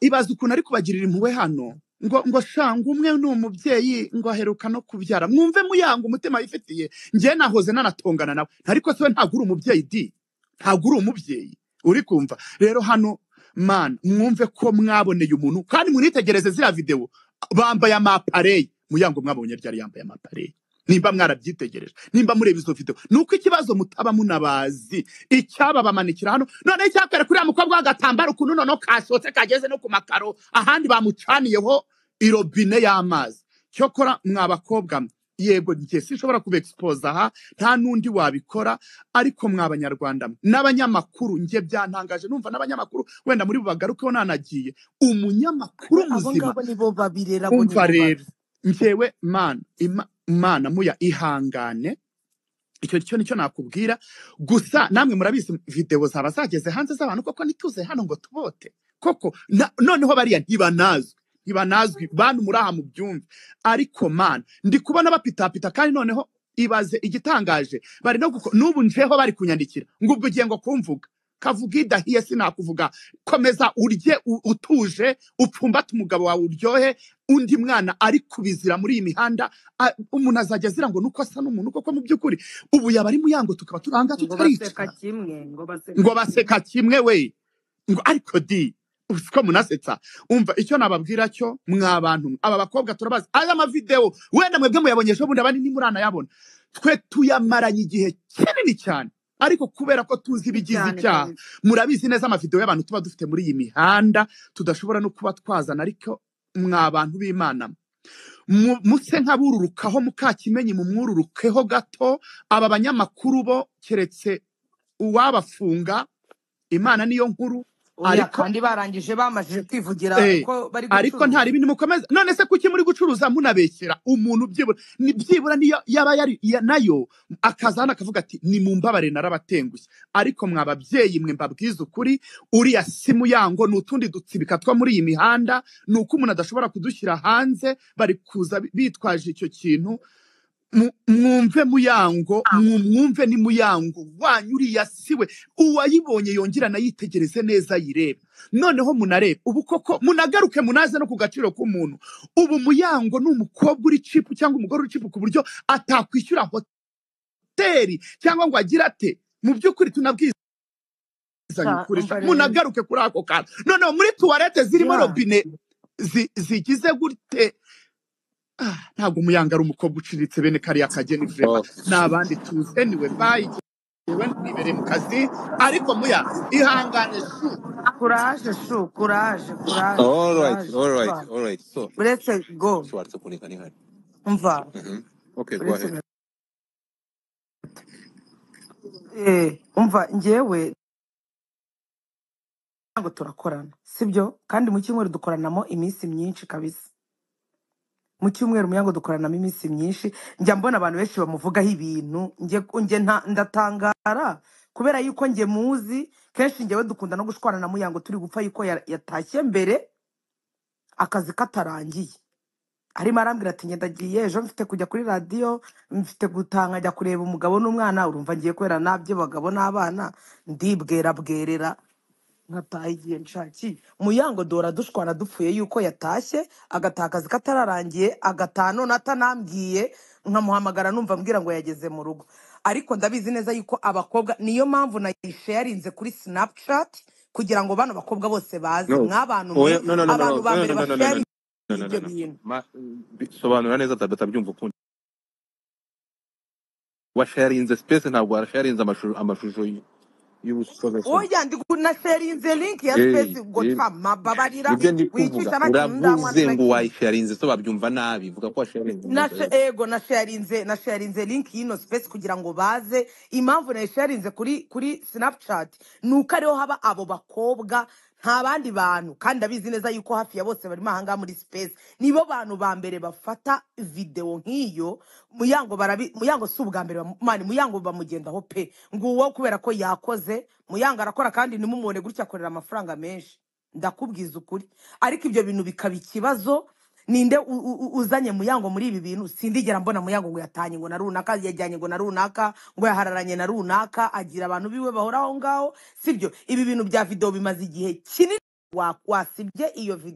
ibaze ukuntu ari kubagirira impuhwe hano, ngo shanga umwe ni umubyeyi ngo aheruka no kubyara. Mwumve Muyango umutima yifitiye. Njye nahoze nanatongana nawe, ariko se we ntabwo uri umubyeyi di, ntabwo uri umubyeyi. Uri kumva rero hano man, mwumve ko mwaboneye umuntu, kandi munitegereze ziriya video bambaye amapareye. Muyango mwabonye ryari yambaye amapareye? Nimba mwarabyitegereje, nimba mureba izo video, nuko ikibazo mutaba munabazi icyaba bamanikira hano. Noneho icyakwereka uriya mukobwa w'agatambaro ukuntu noneho kashotse kageze no ku makaro, ahandi bamucaniyeho irobine y'amazi. Cyokora mwa bakobwa mwe, yego njye sinshobora kubexpose aha, nta n'undi wabikora, ariko mwa banyarwanda mwe n'abanyamakuru, njye byantangaje numva n'abanyamakuru wenda muri bubagarukeho nanagiye. Umunyamakuru Abo muzima, ngabo nibo babirera, bo umva nibo rero babi. njyewe mana mana Muya ihangane, icyo cyo nicyo nakubwira gusa. Namwe murabizi video zaba zageze hanze z'abantu, koko ntituze hano ngo tubote koko. Noneho bariya ntibanazwi bantu muri aha mubyumve. Ariko mana ndi kubona bapitapita, kandi noneho ibaze igitangaje, bari no n'ubu njeho bari kunyandikira ngo ubwo ugiye ngo kumvuga kavuga idahiye sinakuvuga, komeza urye utuje, upfumbate umugabo wawe uryohe. Undi mwana ari kubizira muri iyi mihanda, umuntu azajya azira ngo nuko asa n'umuntu koko. Mu by'ukuri ubu yaba ari Muyango tukaba turanga Ngo baseka tutaricara, kimwe, ngo baseka ngo kimwe. baseka kimwe we, ngo ariko di siko munasetsa. Umva icyo nababwira cyo mwa bantu, aba bakobwa turabazi, aya mavideo wenda mwebwe muyabonye ejo bundi, abandi ntimuranayabona, twe tuyamaranye igihe kinini cyane, ariko kubera ko tuzi ibigize Cyane icyaha, kabisa. murabizi neza amavideo y'abantu tuba dufite muri iyi mihanda tudashobora no kuba twazana. Ariko mwa bantu b'Imana, muse nk'abururukaho mukakimenyi, mumwururukeho gato. Aba banyamakuru bo keretse uwabafunga, Imana niyo nkuru. Oya, Ariko kandi barangije bamajije kwivugira ko bari ariko nta gucuruza. ribindi mukomeza. None se kuki muri gucuruza munabeshyera umuntu? Byibura ni byibura niyo yaba yari nayo akaza hano akavuga ati ni mumbabare narabatengushye. Ariko mwa babyeyi mwe mbabwiza ukuri, uriya si Muyango, ni utundi dutsibika two muri iyi mihanda, ni uko umuntu adashobora kudushyira hanze, bari kuza bitwaje icyo kintu. Mwumve Muyango, mwumve ni Muyango wanyu, uriya siwe. Uwayibonye yongera anayitegereze neza ayirebe, noneho munarebe ubu koko, munagaruke munaze no ku gaciro k'umuntu. Ubu Muyango ni umukobwa uri cipu cyangwa umugore uri cipu ku buryo atakwishyura hoteli cyangwa ngo agire ate. Mu by'ukuri tunabwizanye ukuri, Umva rero. munagaruke kuri ako kantu. Noneho muri tuwarete zirimo Yeah. robine zigize gute? Ntabwo Muyango ari umukobwa uciriritse bene kariya kageni vrema, n'abandi tuzi. Anyway, bye. Jewe nibereye mu kazi, ariko Muya ihangane shu. Courage shu, courage, courage, All right, courage. all right, Umva. all right. So, Uretse go, schwarze kunika ni hari. umva, Okay, go uretse ahead. Umva njyewe ntabwo turakorana, sibyo? Kandi mu cyumweru dukoranamo iminsi myinshi kabisa. Mu cyumweru Muyango dukoranamo iminsi myinshi, njya mbona abantu benshi bamuvugaho ibintu, njye ndatangara kubera yuko njye muzi kenshi. Njyewe dukunda no gushwana na Muyango turi gupfa yuko yatashye mbere akazi katarangiye. Arimo arambwira ati ngenda ndagiye ejo mfite kujya kuri radiyo, mfite gutaha nkajya kureba umugabo n'umwana. Urumva ngiye kubera nabyo bagabo n'abana, ndibwera bwerera nkataha igihe nshakiye. Muyango dora dushwana dupfuye yuko yatashye agataha akazi katararangiye, agataha none atanambwiye, nkamuhamagara numva ambwira ngo yageze mu rugo. Ariko ndabizi neza yuko abakobwa, niyo mpamvu nayisharinze kuri Snapchat kugira ngo bano bakobwa bose baze. No, Mwabantu mwe, oya, no, no, no, no, abantu ba no, mbere no, no, no, no, basharinze no, no, ibyo no, no. bintu. Sobanura neza batabyumva ukundi. Washarinze space, ntabwo washarinze amashusho y'urukozasoni. Oya, ndi nasharinze link ya space Godfa, mababarira Nibyo ndi kuvuga. wicisha nta kintu ndanywa Uravuze ngo na kimwe. wayisharinze, so babyumva nabi. Vuga ko washarinze. Ego, nasharinze link y'ino space kugira ngo baze. Impamvu nayisharinze kuri Snapchat ni uko ariho haba abo bakobwa, nta bandi bantu, kandi ndabizi neza yuko hafi ya bose barimo ahangaha muri space nibo bantu ba mbere bafata video nk'iyo. Muyango barabi, Muyango si ubwa mbere mani Muyango bamugendaho pe, nguwo kubera ko yakoze. Muyango arakora kandi ntimumubone gutya, akorera amafaranga menshi, ndakubwiza ukuri. Ariko ibyo bintu bikaba ikibazo. Ninde uzanye Muyango muri ibi bintu? Sindigera mbona Muyango ngo yatanye ngo na runaka, yajyanye ngo na runaka, ngo yahararanye na runaka, agira abantu biwe bahora aho ngaho, sibyo? Ibi bintu bya video bimaze igihe kinini. Wasibye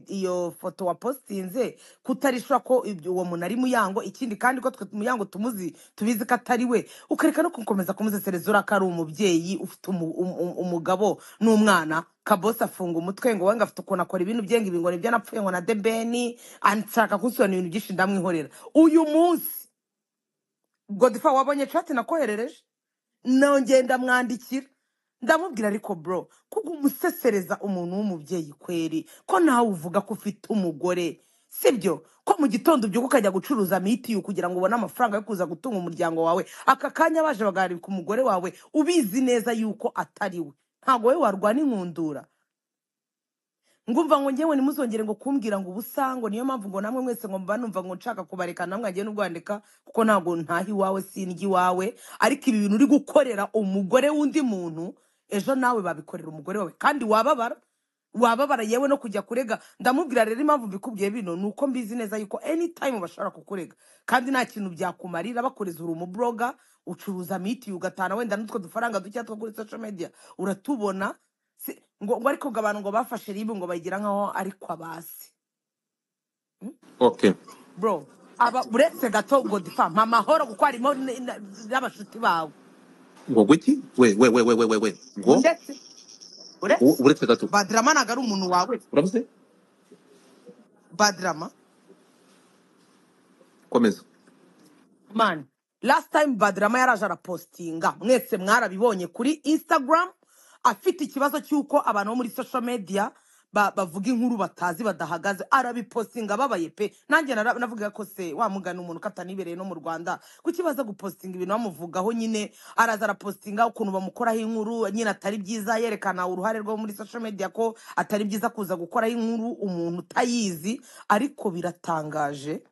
iyo foto wapostinze kutarishwa ko ibyo uwo muntu ari Muyango. Ikindi kandi ko twe Muyango tumuzi, tubizi ko atari we, ukareka no gukomeza kumusesereza uriya ko ari umubyeyi ufite umugabo n'umwana. Kabosi afunga umutwe ngo wanga afite ukuntu akora ibintu bye, ngo ibi ngo nibyo napfuye ngo na Debeni anshaka kunsobanurira ibintu byinshi, ndamwihorera. Uyu munsi Godfa wabonye chat nakoherereje, nongeye ndamwandikira ndamubwira, ariko bro, kuko umusesereza umuntu w'umubyeyi kweri, ko nawe uvuga ko ufite umugore, sibyo? Ko mu gitondo ubyuka ukajya gucuruza mitiyu kugira ngo ubone amafaranga yo kuza gutunga umuryango wawe, aka kanya baje bagarika umugore wawe ubizi neza yuko atari we, ntabwo wowe warwana inkundura. Ngumva ngo ngewe ntimuzongere ngo kumbwira ngo ubusa, ngo niyo mpamvu ngo namwe mwese ngo mba numva ngo nshaka kubareka namwe agiye n'ubwandika, kuko ntabwo ntaha iwawe, sindya iwawe. Ariko ibi bintu uri gukorera umugore w'undi muntu, ejo nawe babikorera umugore wawe kandi wababara, wababara yewe no kujya kurega. Ndamubwira rero impamvu mbikubwiye bino ni uko mbizi neza yuko anytime bashobora kukurega kandi nta kintu byakumarira. Bakureza uri umubloga, ucuruza miti ugatana wenda n'utwo dufaranga duke two kuri social media uratubona. Ngo ariko ngo abantu ngo bafashe ribu ngo bayigira nkaho ari kwa basi. Okay. Bro, aba uretse gato Godfa, mpa amahoro kuko harimo n'abashuti bawe. Ngo gwiki? We we we we we we we. Ngo Ndetse uretse uretse gato. Badrama ntabwo ari umuntu wawe. Uravuze? Badrama Komeza. Man, last time Badrama yaraje arapostinga, mwese mwarabibonye kuri Instagram, afite ikibazo cy'uko abantu bo muri social media bavuga inkuru batazi badahagaze, arabipostinga babaye pe. Nanjye navuga ko se wa mugani umuntu katanibereye no mu Rwanda, kuki baza gupostinga ibintu bamuvugaho nyine? Araza arapostinga ukuntu bamukoraho inkuru nyine atari byiza, yerekana uruhare rwo muri social media ko atari byiza kuza gukoraho inkuru umuntu utayizi. Ariko biratangaje,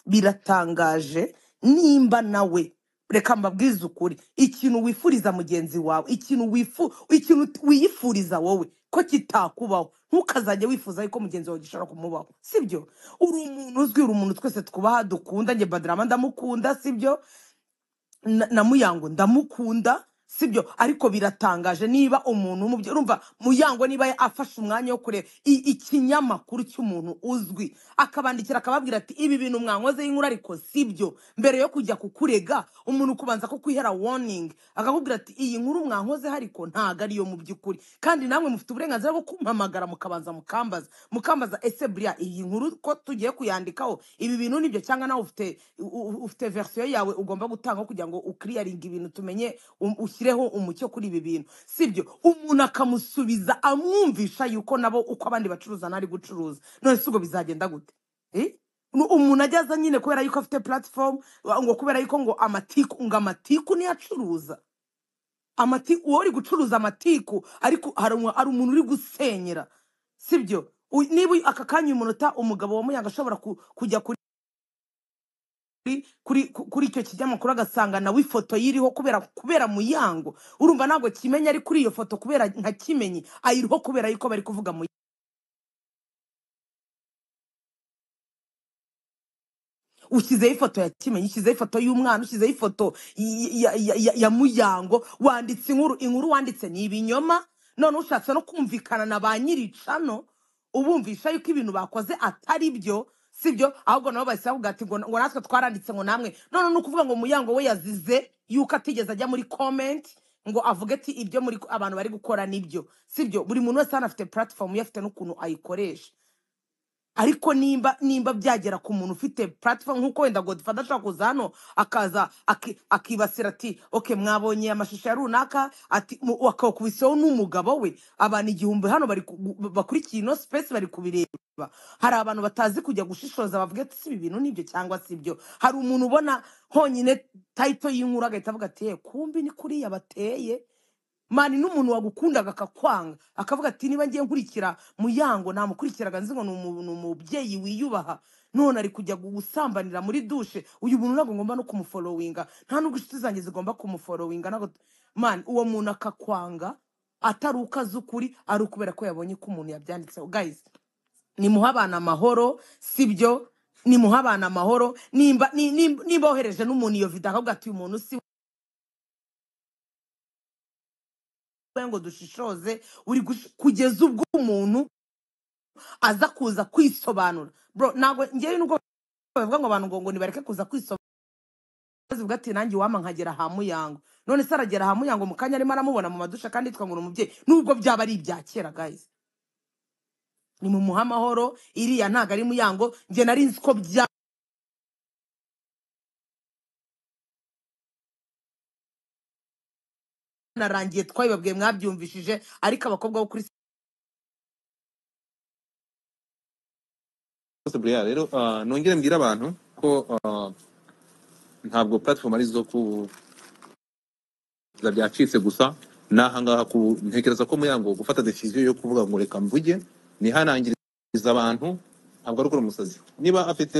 biratangaje nimba nawe, reka mbabwize ukuri, ikintu wifuriza mugenzi wawe, ikintu wiyifuriza wowe ko kitakubaho, ntukazajye wifuza yuko mugenzi wawe gishobora kumubaho, sibyo? Uri umuntu uzwi, uri umuntu twese twubaha dukunda. Njye Badrama ndamukunda, sibyo? Na Muyango ndamukunda, sibyo? Ariko biratangaje niba umuntu w'umubyeyi, urumva Muyango niba afashe umwanya wo kureba ikinyamakuru cy'umuntu uzwi, akabandikira akababwira ati ibi bintu mwankoze inkuru ariko sibyo, mbere yo kujya kukurega umuntu kubanza ko kwihera warning, akakubwira ati iyi nkuru mwankoze ariko ntago ariyo mu by'ukuri, kandi namwe mufite uburenganzira bwo kumpamagara mukabanza mukambaza ese buriya iyi nkuru ko tugiye kuyandikaho ibi bintu nibyo, cyangwa nawe ufite version yawe ugomba gutanga kugira ngo ukiriyaringe ibintu, tumenye ushyireho umucyo kuri ibi bintu, sibyo? Umuntu akamusubiza amwumvisha yuko nabo uko abandi bacuruza ntari gucuruza. None se ubwo bizagenda gute? Umuntu ajyaza nyine kubera yuko afite platform, ngo kubera yuko ngo amatiku, ngo amatiku niyo acuruza. Amati uwo uri gucuruza amatiku, ariko hari umuntu uri gusenyera, sibyo? Niba aka kanya uyu munota umugabo wa Muyango ashobora kujya kuri kuri icyo kinyamakuru agasanga nawe ifoto yiriho kubera Muyango, urumva ntabwo Kimenyi ari kuri iyo foto kubera nka Kimenyi ayiriho kubera yuko bari kuvuga Muyango. Ushyizeho ifoto ya Kimenyi, ushyizeho ifoto y'umwana, ushyizeho ifoto ya Muyango, wanditse inkuru wanditse ni ibinyoma. None ushatse no kumvikana na ba nyiricano ubumvisha yuko ibintu bakoze atari byo, sibyo? Ahubwo nabo bahise bavuga ati ngo natwe twaranditse ngo namwe. None ni ukuvuga ngo Muyango we yazize yuko atigeze ajya muri comment ngo avuge ati ibyo muri abantu bari gukora nibyo, sibyo? Buri muntu wese hano afite platform ye, afite n'ukuntu ayikoresha. Ariko nimba byagera ku muntu ufite platform nk'uko wenda Godfather ashobora kuza hano akaza akibasira ati okay mwabonye amashusho ya runaka, ati akakubiseho n'umugabo we, abantu 1000 hano bari bakurikiye ino space bari kubireba. Hari abantu batazi kujya gushishoza bavuge ati si ibi bintu nibyo cyangwa si ibyo. Hari umuntu ubona honyine title y'inkuru agahita avuga ati kumbi ni kuriya bateye mani. N'umuntu wagukundaga akakwanga akavuga ati niba ngiye nkurikira Muyango namukurikiraga nzi ngo ni umubyeyi wiyubaha, none ari kujya gusambanira muri dushe, uyu muntu ntabwo ngomba no kumufollowinga, nta nubwo inshuti zanjye zigomba kumufollowinga, ntabwo man. Uwo muntu akakwanga atari uko azi ukuri, ari ukubera ko yabonye ko umuntu yabyanditseho. Guys, nimuha abana amahoro, sibyo? Nimuha abana amahoro. Nimba wohereje n'umuntu iyo video akavuga ati uyu muntu si ngo dushishoze, uri kugeza ubwo umuntu aza kuza kwisobanura. Bro, ntabwo ngewe nubwo bavuga ngo abantu ngo nibareke kuza kwisobanura, zivuga ati nanjye wama nkagera ha Muyango. None se aragera ha Muyango mu kanya arimo aramubona mu madusha kandi yitwa ngo ni umubyeyi, nubwo byaba ari ibya kera. Guys, ni mu muha amahoro, iriya ntabwo ari Muyango. Njye nari nzi ko byanarangiye, twabibabwiye mwabyumvishije, ariko abakobwa bo kuri Buriya rero nongere mbwira abantu ko ntabwo platform ari zo kuza byacitse gusa nahangaha ntekereza ko Muyango gufata decision yo kuvuga ngo reka mvuge nihanangiriza abantu, ntabwo ari ukora umusazi. Niba afite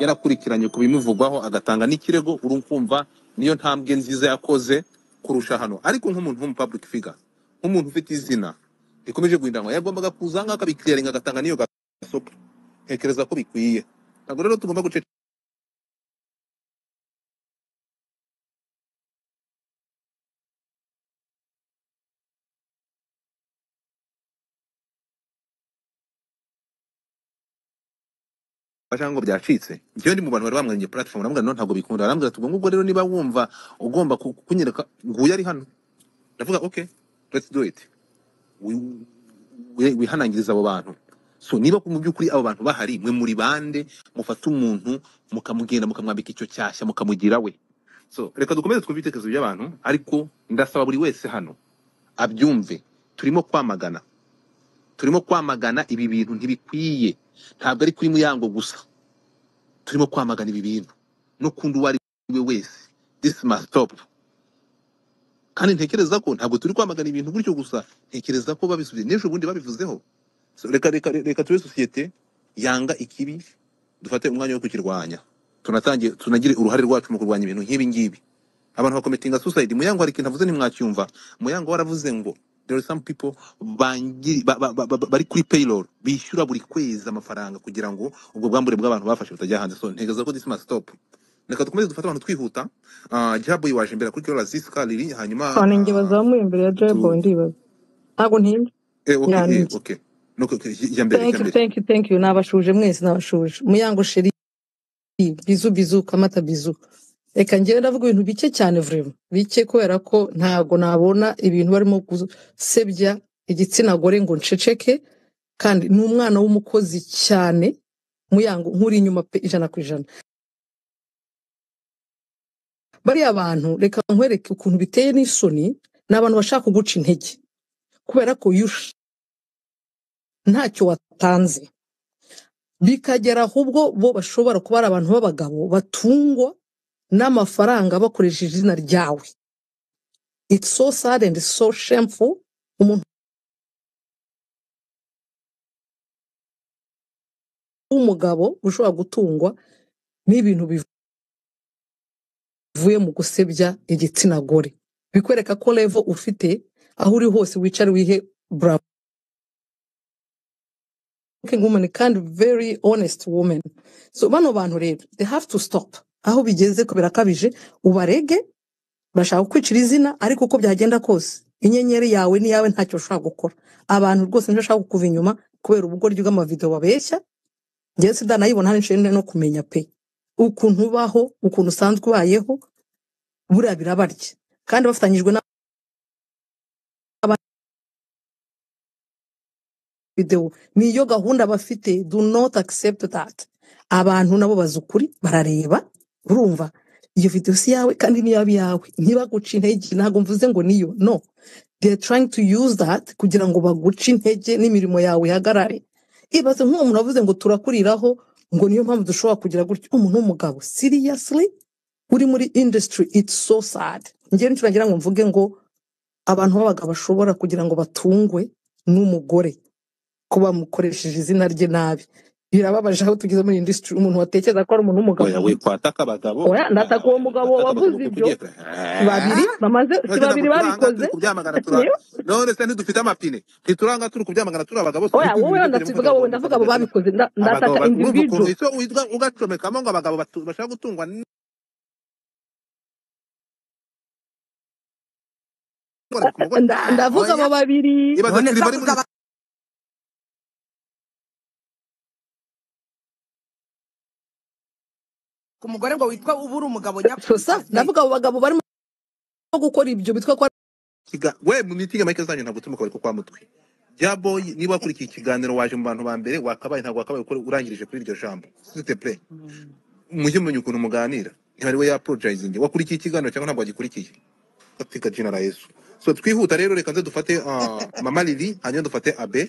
yarakurikiranye ku bimuvugwaho agatanga n'ikirego, urumva niyo ntambwe nziza yakoze kurusha hano. Ariko nk'umuntu w'umu public figure, nk'umuntu ufite izina rikomeje guhindanwa, yagombaga kuza ngaha akabikiriyaringa agatanga n'iyo gasopo. Ntekereza ko bikwiye. Ntabwo rero tugomba guceceka cyangwa ngo byacitse. Njyewe ndi mu bantu bari bamwanye platform, namubwira no ntabwo bikunda. Arambwira ati ubwo ngubwo rero niba wumva ugomba kunyereka nguyu ari hano, ndavuga okay let's do it. Wihanangiriza abo bantu. So niba mu by'ukuri abo bantu bahari, mwe muri bande mufata umuntu mukamugenda mukamwambika icyo cyashya mukamugira we. So reka dukomeze twumve ibitekerezo by'abantu, ariko ndasaba buri wese hano abyumve. Turimo kwamagana, turimo kwamagana ibi bintu ntibikwiye. Ntabwo ari kuri Muyango gusa, turimo kwamagana ibi bintu no kundi uwo ari we wese. This must stop. Kandi ntekereza ko ntabwo turi kwamagana ibintu gutyo gusa, ntekereza ko babisubiye n'ejo bundi babivuzeho. So, reka reka reka tube sosiyete yanga ikibi, dufate umwanya wo kukirwanya, tunatangiye tunagire uruhare rwacu mu kurwanya ibintu nk'ibi ngibi. Abantu bakometinga suicide. Muyango hari ikintu avuze ntimwacyumva. Muyango waravuze ngo there are some people bari kuri payroll bishyura buri kwezi amafaranga kugira ngo ubwo bwambure bw'abantu bafashe butajya hanze. So ntekereza ko this must stop. Reka dukomeze dufate abantu twihuta. Jaboy waje imbere kuri Killer Ziska Lili, hanyuma Njye bazamuye imbere ya Joyboy ndibaza. Ntabwo ntinda. Okay, Yanjye. okay. No, okay, jya mbere, Thank jya you, mbere. thank you, thank you. Nabashuje mwese, nabashuje. Muyango sheri, bizu bizu kamata bizu. Reka njyewe ndavuga ibintu bike cyane vraiment. Bike kubera ko ntago nabona ibintu barimo gusebya igitsina gore ngo nceceke, kandi ni umwana w'umukozi cyane. Muyango nkuri inyuma pe 100%. Bariya bantu reka nkwereke ukuntu biteye n'isoni, ni abantu bashaka kuguca intege kubera ko ntacyo watanze, bikagera ahubwo bo bashobora kuba ari abantu b'abagabo batungwa n'amafaranga bakoresheje izina ryawe. It's so sad and so shameful. Umuntu w'umugabo ushobora gutungwa n'ibintu bivuye mu gusebya igitsina gore, bikwereka ko level ufite aho uri hose wicare wihe bravo. Woman kandi very honest woman. So bano bantu rero they have to stop. Aho bigeze ko birakabije, ubarege bashaka kukwicira izina, ariko uko byagenda kose inyenyeri yawe ni yawe, ntacyo ushobora gukora. Abantu rwose ntibashaka kukuva inyuma kubera ubugoryi bw'amavideo babeshya. Njyewe sindanayibona hano nshinzwe no kumenya pe ukuntu ubaho, ukuntu usanzwe ubayeho, buriya birabarya kandi bafatanyijwe video. Niyo gahunda bafite, do not accept that. Abantu nabo bazi ukuri, barareba, urumva iyo video si yawe kandi niyo yaba iyawe, ntibaguce intege. Ntabwo mvuze ngo niyo, no, they are trying to use that kugira ngo baguce intege n'imirimo yawe ihagarare. Ibaze nk'uwo muntu wavuze ngo turakuriraho, ngo niyo mpamvu dushobora kugira gutya. Umuntu w'umugabo seriously uri muri industry, it's so sad. Njyewe nicyo nagira ngo mvuge, ngo abantu b'abagabo bashobora kugira ngo batungwe n'umugore ko bamukoresheje izina rye nabi, birababaje aho tugeze muri industry. Umuntu watekereza ko ari umuntu w'umugabo, Oya, wikwataka abagabo. Oya, ndataka uwo mugabo Wikwataka abagabo wavuze kuko ibyo. ugiye Babiri bamaze, si none ntabwo babiri turanga babikoze. Turi kubyamagana tura Niyo. None se ntidufite amapine, ntituranga turi kubyamagana turi abagabo? Oya, Turi wowe kwibwira ibyo ndasivuga wowe, ndavuga abo babikoze, abagabo ndataka urumva ukuntu individual. icyo witwa ugacomekamo ngo abagabo bashaka gutungwa n'ingorane ku mugore. Ndavuga Oya, abo babiri. Ibaze None se turi bari avuze muri ku mugore ngo witwa uba uri umugabo nyakuri Sosa, aze ndavuga abo bagabo barimo gukora ibyo bitwa ko we mu mitingi mike zanyu ntabwo turimo kabari ko kwa mutwe bya boy. Niba wakurikiye ikiganiro waje mu bantu ba mbere, wakabaye ntabwo wakabaye urangirije kuri iryo jambo, s'il te plaît. Mujye mumenya ukuntu muganira. Niba ari we ya apologizing, wakurikiye ikiganiro cyangwa ntabwo wagikurikiye, katika jina la Yesu. So twihuta rero, reka nze dufate mama Lili, hanyuma dufate Abe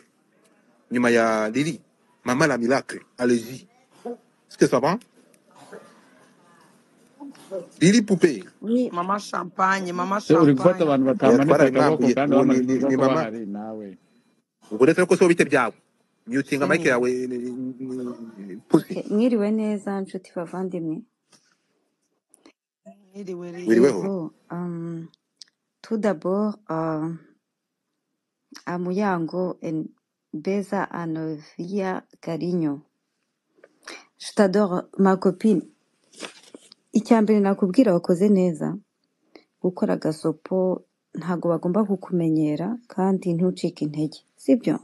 nyuma ya Lili. Mama la miracle, allez-y. Est-ce que ça va, Lili Poupée? Oui, mama champagne, mama Se uri gufata champagne. abantu Oya, batamanitse akaboko twarabimwambuye kandi uwo ni, bamanitse ni, ni akaboko mama bahari nawe. Ubwo rero ko se bite byawe mutinga mic Sini. yawe pussy. Okay. Mwiriwe neza nshuti bavandimwe. Mwiriwe rero. Wiriweho. Yego, tout d'abord, a Muyango en Beza Anovia Cariño. Je t'adore ma copine. Icya mbere nakubwira, wakoze neza gukora agasopo, ntabwo bagomba kukumenyera kandi ntucike intege, sibyo?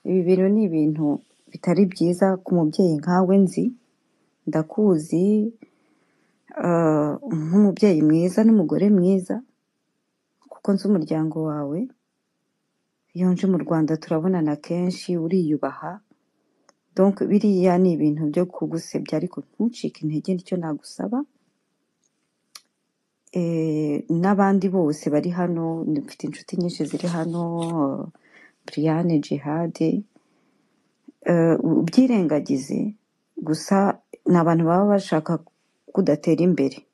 Ibi bintu ni ibintu bitari byiza ku mubyeyi nkawe nzi, ndakuzi nk'umubyeyi mwiza n'umugore mwiza, kuko nzi umuryango wawe. Iyo nje mu Rwanda turabonana kenshi, uriyubaha. Donc biriya ni ibintu byo kugusebya, ariko ntucike intege, nicyo nagusaba. N'abandi bose bari hano, mfite inshuti nyinshi ziri hano, Brianne, Jihad, ubyirengagize gusa, ni abantu baba bashaka kudatera imbere.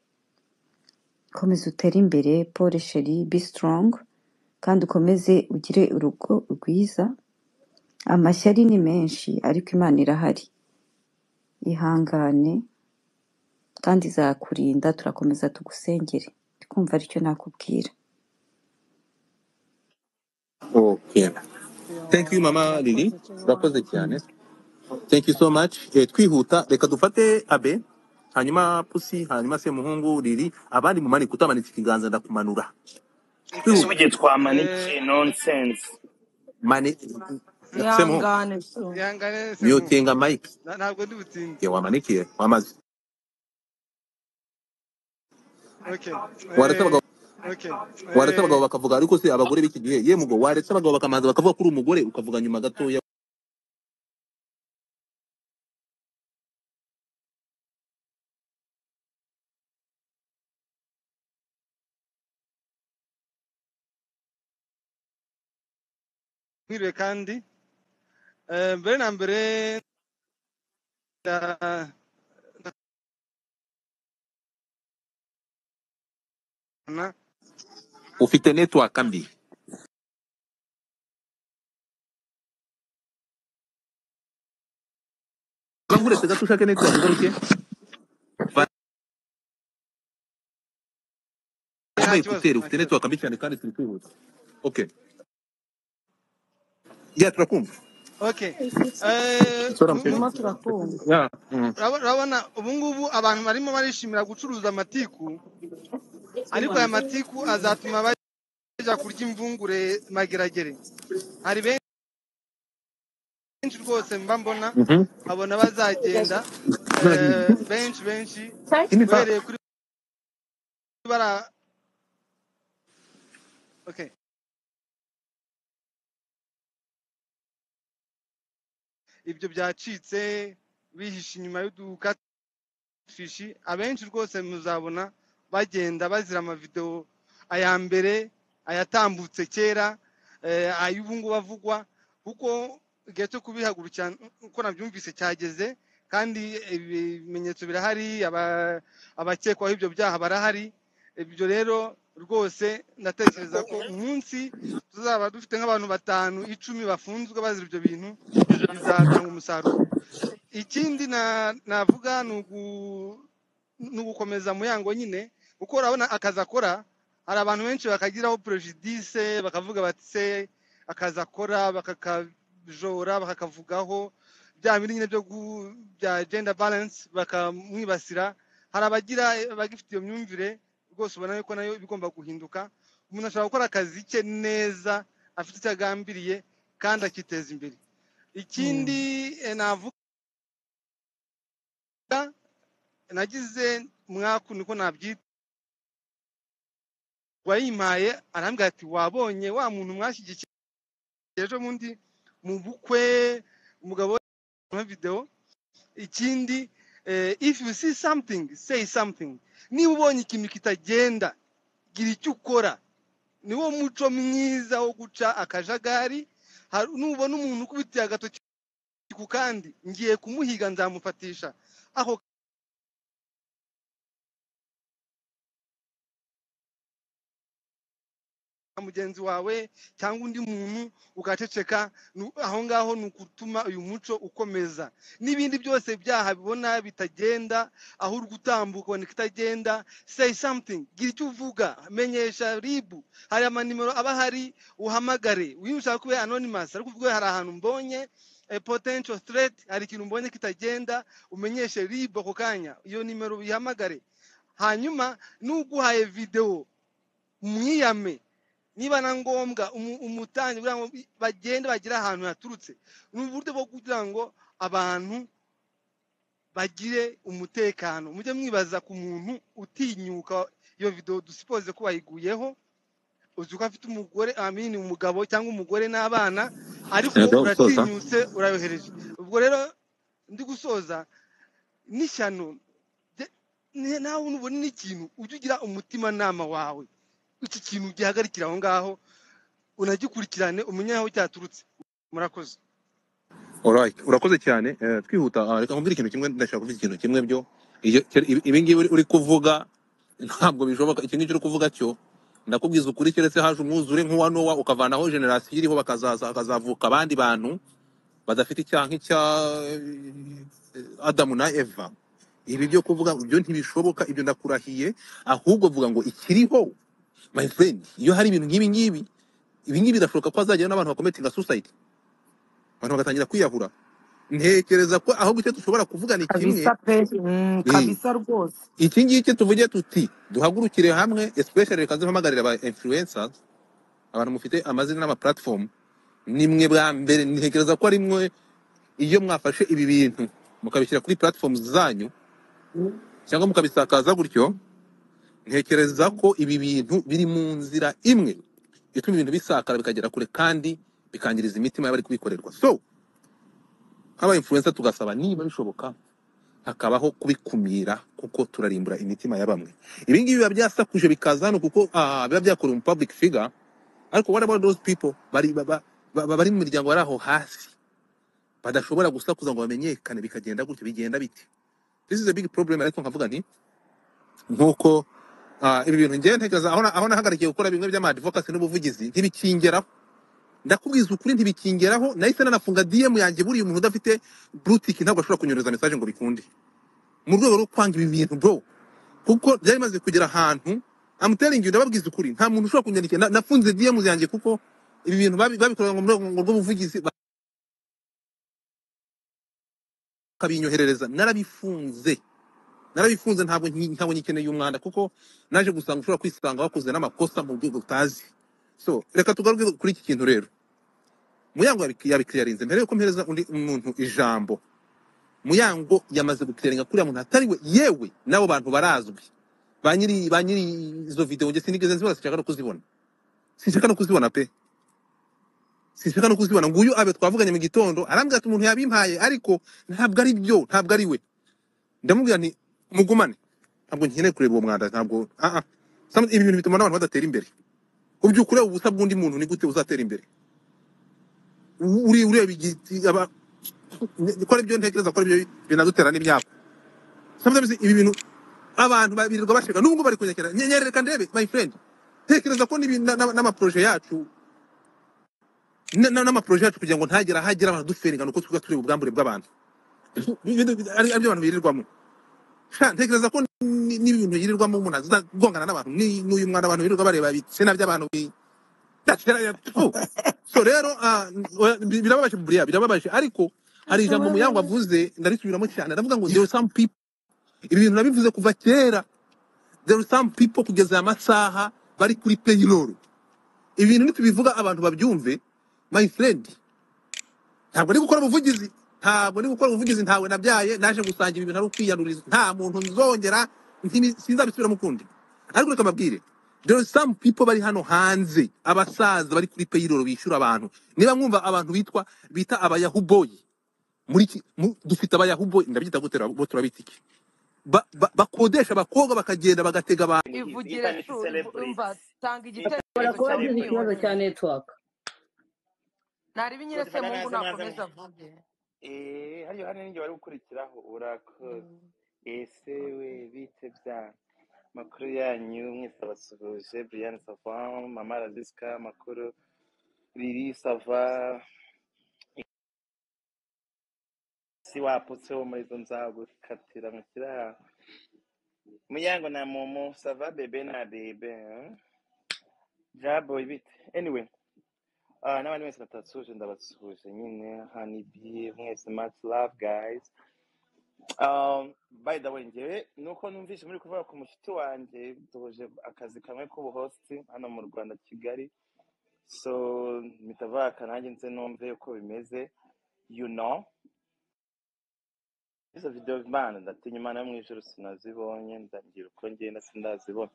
Komeza utere imbere, Paul chérie, be strong, kandi ukomeze ugire urugo rwiza. Amashyari ni menshi ariko Imana irahari, ihangane kandi izakurinda, turakomeza tugusengere. Ndikumva aricyo nakubwira. Okay, thank you mama Lili, urakoze cyane. Thank you so much. Twihuta reka dufate Abe, hanyuma Pusi, hanyuma Semuhungu, Lili, abandi mumanike. Utamanitse ikiganza ndakumanura. Ese Twihuta. ubu twamanikiye nonsense. Mani Semuhungu, Ihangane so. Ihangane Semuhungu. mutinga mic. Ntabwo ndi butinde. Ye wamanikiye wamaze. Okay. Waretse abagabo, Okay. waretse abagabo bakavuga, ariko se abagore b'iki gihe ye mugo, waretse abagabo bakamanza bakavuga kuri umugore ukavuga nyuma gatoya. Mwiriwe kandi. Mbere na mbere na Ufite network mbi. Uretse gato ushake network ugaruke. Nta Vanamo kibazo, ekuteri, nta ufite kibazo. network mbi cyane kandi turi kwihuta. Okay. Yeah, turakumva. Okay. Eh, Sorry, mu- mu- Turimo turakumva. Yeah. Urabona ubu ngubu abantu barimo barishimira gucuruza amatiku, ariko aya matiku azatuma bajya kurya imvungure mageragere. Hari benshi rwose mba mbona nkabona bazagenda, benshi benshi, Give me back. uhereye kuri bara okay. Ibyo byacitse bihishe inyuma y'udukatfishi, abenshi rwose muzabona bagenda bazira amavideo aya mbere ayatambutse kera, ay'ubu ngubu avugwa, kuko igihe cyo kubihagurukira uko nabyumvise cyageze, kandi ibimenyetso birahari, abakekwaho ibyo byaha barahari. Ibyo rero rwose ndatekereza ko umunsi tuzaba dufite nk'abantu 5, 10 bafunzwe bazira ibyo bintu, bizatanga umusaruro. Ikindi navuga ni ugukomeza Muyango nyine, kuko urabona akazi akora, hari abantu benshi bakagiraho prejudice, bakavuga bati se akazi akora, bakakajora, bakakavugaho bya bindi nyine bya gender balance, bakamwibasira. Hari abagifite iyo myumvire rwose, ubona yuko nayo igomba guhinduka. Umuntu ashobora gukora akazi ke neza afite icyo agambiriye kandi akiteza imbere. Ikindi navuga, nagize mwaku niko nabyita, wayimpaye arambwira ati wabonye wa muntu mwashyigikiye ejo bundi mu bukwe, umugabo we video. Ikindi, if you see something, say something. Niba ubonye ikintu kitagenda, gira icyo ukora. Niwo muco mwiza wo guca akajagari. Nubona umuntu ukubitiye agatoki ku kandi, ngiye kumuhiga nzamufatisha aho mugenzi wawe cyangwa undi muntu ugaceceka. Aho ngaho ni ukutuma uyu muco ukomeza. N'ibindi byose byaha bibona bitagenda, aho uri gutambuka ubona kitagenda, say something, gira icyo uvuga, menyesha RIB. Hari amanimero aba ahari, uhamagare. Iyo ushaka kuba anonymous, ariko uvuge hari ahantu mbonye potential threat, hari ikintu mbonye kitagenda, umenyeshe RIB ako kanya, iyo nimero uyihamagare. Hanyuma n'uguhaye video mwiyame, niba na ngombwa umutangi kugira ngo bagende bagire ahantu yaturutse. Ni uburyo bwo kugira ngo abantu bagire umutekano. Mujye mwibaza ku muntu utinyuka iyo video, dusipoze ko wayiguyeho, uzi ko afite umugore, amini umugabo cyangwa umugore n'abana, ariko uratinyutse urayohereje. Ubwo rero ndi gusoza n'ishyano, nawe nubona n'ikintu ujye ugira umutima nama wawe, iki kintu gihagarikira aho ngaho, unagikurikirane umenye aho cyaturutse. Murakoze. Alright, urakoze cyane. Twihuta, reka nkubwire ikintu kimwe, ndashaka kuvuga ikintu kimwe byo ibi ngibi uri kuvuga ntabwo bishoboka. Iki ngiki uri kuvuga cyo ndakubwiza ukuri, keretse haje umwuzure nk'uwa Nowa ukavanaho generasiyo iriho, bakazaza hakazavuka abandi bantu badafite icyaha nk'icya Adamu na Eva. Ibi byo kuvuga ibyo ntibishoboka, ibyo ndakurahiye. Ahubwo vuga ngo ikiriho, my friend, iyo hari ibintu nk'ibi ngibi, ibi ngibi birashoboka ko hazagera n'abantu bakometinga suicide, abantu bagatangira kwiyahura. Ntekereza ko ahubwo icyo dushobora kuvuga ni kimwe kabisa pe, kabisa rwose. Iki ngiki tuvuge tuti duhagurukire hamwe, especially reka nze mpamagarire aba influencers, abantu mufite amazina n'ama platform, nimwe bwa mbere. Ntekereza ko ari mwe, iyo mwafashe ibi bintu mukabishyira kuri platforms zanyu cyangwa mukabisakaza gutyo, ntekereza ko ibi bintu biri mu nzira imwe ituma ibintu bisakara bikagera kure kandi bikangiriza imitima y'abari kubikorerwa. So nk'aba influencer tugasaba niba bishoboka hakabaho kubikumira, kuko turarimbura imitima ya bamwe. Ibi ngibi biba byasakuje bikaza hano kuko biba byakorewe mu public figure, ariko what about those people bari bari mu miryango bari aho hasi badashobora gusakuza ngo bamenyekane, bikagenda gutyo, bigenda bite? This is a big problem. Ariko nkavuga nti nkuko Ibi bintu ngewe ntekereza aho nahagarikiye gukora bimwe by'amadvocacy n'ubuvugizi ntibikingeraho. Ndakubwiza ukuri ntibikingeraho, nahise nanafunga DM yanjye. Buriya umuntu udafite blue tick ntabwo ashobora kunyohereza message ngo bikunde, mu rwego rwo kwanga ibi bintu bro, kuko byari bimaze kugera ahantu. I'm telling you, ndababwiza ukuri, nta muntu ushobora kunyandikira. Nafunze DM yanjye kuko ibi bintu babikoraga ngo mu rwego rw'ubuvugizi bakabinyoherereza. Narabifunze, ntabwo nyikeneye umwanda, kuko naje gusanga ushobora kwisanga wakoze n'amakosa mu rwego utazi. So reka tugaruke kuri iki kintu rero. Muyango yabikiriyarinze mbere yuko mpereza undi muntu ijambo. Muyango yamaze gukiriyaringa kuriya muntu atari we, yewe n'abo bantu barazwi, ba nyiri izo video. Njye sinigeze nzibona, sinshaka no kuzibona, sinshaka no kuzibona pe, sinshaka no kuzibona. Nguyu abe twavuganye mu gitondo arambwira ati umuntu yabimpaye, ariko ntabwo ari byo, ntabwo ari we. Ndamubwira nti mugumane, ntabwo nkeneye kureba uwo mwanda, ntabwo ibi bintu bituma n'abantu badatera imbere. Ubyuka ureba ubusa bw'undi muntu, ni gute uzatera imbere? Uri ureba igiti ko ari byo ntekereza ko ari byo binadutera n'imyaka. Sometimes ibi bintu abantu birirwa bashaka n'ubwo bari kunyakira. Nyereka ndebe my friend, tekereza ko n'amaproje yacu n'amaproje yacu kugira ngo ntagera ahagera abantu duferinga, nuko twiga tureba ubwambure bw'abantu. Ari byo abantu birirwamo. Sha, ntekereza ko n'ibintu yirirwamo umuntu azagongana n'abantu n'uyu mwana abantu birirwa bareba ibitsina by'abantu So rero birababaje buriya, birababaje. Ariko hari ijambo Muyango avuze ndarisubiramo cyane, aravuga ngo there are some people. Ibi bintu nabivuze kuva kera, there are some people kugeza aya masaha bari kuri payroll. Ibi bintu nitubivuga abantu babyumve my friend. Ntabwo ndi gukora ubuvugizi, ntabwo ndi gukora ubuvugizi, ntawe nabyaye, naje gusangira ibintu ari ukwiyanduriza, nta muntu nzongera, sinzabisubiramo ukundi. Ariko reka mbabwire, there are some people bari hano hanze, abasaza bari kuri payroll bishyura abantu. Niba mwumva abantu bita abayahu boy muri dufite abayahu boy, ndabyita gute bo turabita iki? Bakodesha abakobwa bakagenda bagatega abantu. He's Ivugire internet shu, umva, celebrity. tanga Ashobora igitekerezo kuba cyawe agize ikibazo cya mwihorere. network. Naribi nyine Godfather Semungu naze mwaze nakomeza avuge. Hariyo hano ninjye wari gukurikiraho, urakoze. Ese we bite bya makuru yanyu mwese? Abasuhuje Brian Sava, Mama Raziska, makuru Lili Sava, si waputse wo muri zo nzagukatira mu kiraha. Muyango na Momo Sava, bebe na bebe eh? Jabo ibite. Anyway, n'abandi mwese batasuje ndabasuhuje nyine, hani bi mwese, much love guys. By the way, njyewe nuko numvise muri kuvuga ku mushuti wanjye, duhuje akazi kamwe k'ubuhosti hano mu Rwanda Kigali, so mpita vaka nanjye nze numve uko bimeze, you know. Izo video Imana ndatinya Imana yo mu ijuru sinazibonye, ndagira uko ngenda sindazibona.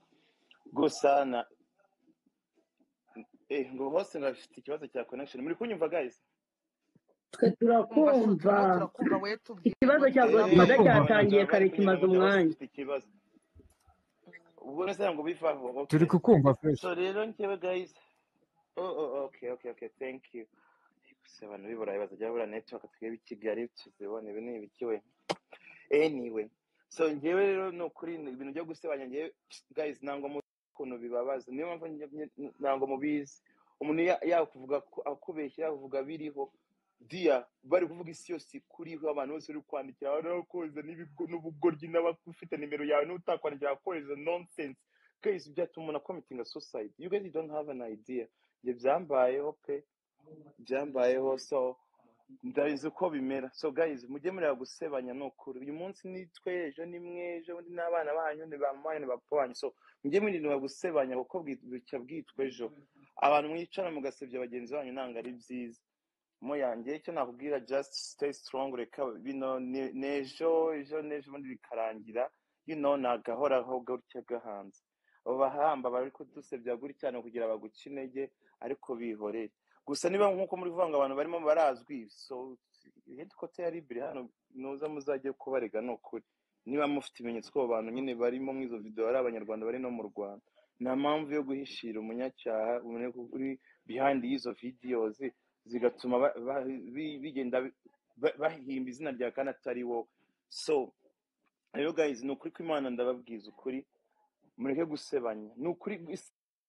Gusa na ngo hose ngafite ikibazo cya connection. Muri kunyumva guys? Twe Umva shu, turakumva. turimo turakumva, we tubwire Ikibazo ngo cya uravuga. Godfather Abantu cyatangiye bari kare kugenda kimaze ngo hose umwanya. mfite ikibazo. Ubwo nese ngo bivaho, Turi okay. kukumva fresh. So rero njyewe guys, oh, okay, thank you. Gusa abantu b'i Burayi bazajya babura network, twebwe i Kigali tuzibona. Ibi ni ibiki we? Anyway, so njyewe rero ni ukuri ibintu byo gusebanya njyewe guys ntabwo muzi ukuntu bibabaza, niyo mpamvu ntabwo mubizi. Umuntu yakuvuga akubeshya, yakuvuga biriho dia bari kuvuga isi yose kuriho, abantu bose uri kwandikira barakohereza n'ubugoryi, n'abafite nimero yawe n'utakwandikira akohereza nonsense. Guys, byatuma umuntu akomitinga suicide. You guys don't have an idea. Njye byambayeho pe, byambayeho, so ndabizi uko bimera. So guys, mujye mureba gusebanya ni ukuri. Uyu munsi ni twe, ejo ni mwe, ejo bundi n'abana banyu, ni ba mama banyu, ni ba papa banyu. So mujye mwirinda gusebanya kuko bucya bwitwa ejo. Abantu mwicara mugasebya bagenzi banyu ntabwo ari byiza. Mo yanjye icyo nakubwira, just stay strong, reka bino n'ejo ejo n'ejo bundi bikarangira, you know, ni agahoraho gutya gahanze. Abo bahamba bari kudusebya gutya ni ukugira baguce intege, ariko bihorere. Gusa niba nk'uko muri kuvuga ngo abantu barimo barazwi, so headquarter ya Libre hano nuza muzajye kubarega ni ukuri. Niba mufite ibimenyetso ko abo bantu nyine barimo muri izo video ari abanyarwanda bari no mu Rwanda, nta mpamvu yo guhishira umunyacyaha uri behind y'izo videos, zigatuma bigenda bahimba izina rya kandi atari wowe. So rero guys, ni ukuri kw'Imana ndababwiza ukuri, Mureke gusebanya, ni ukuri.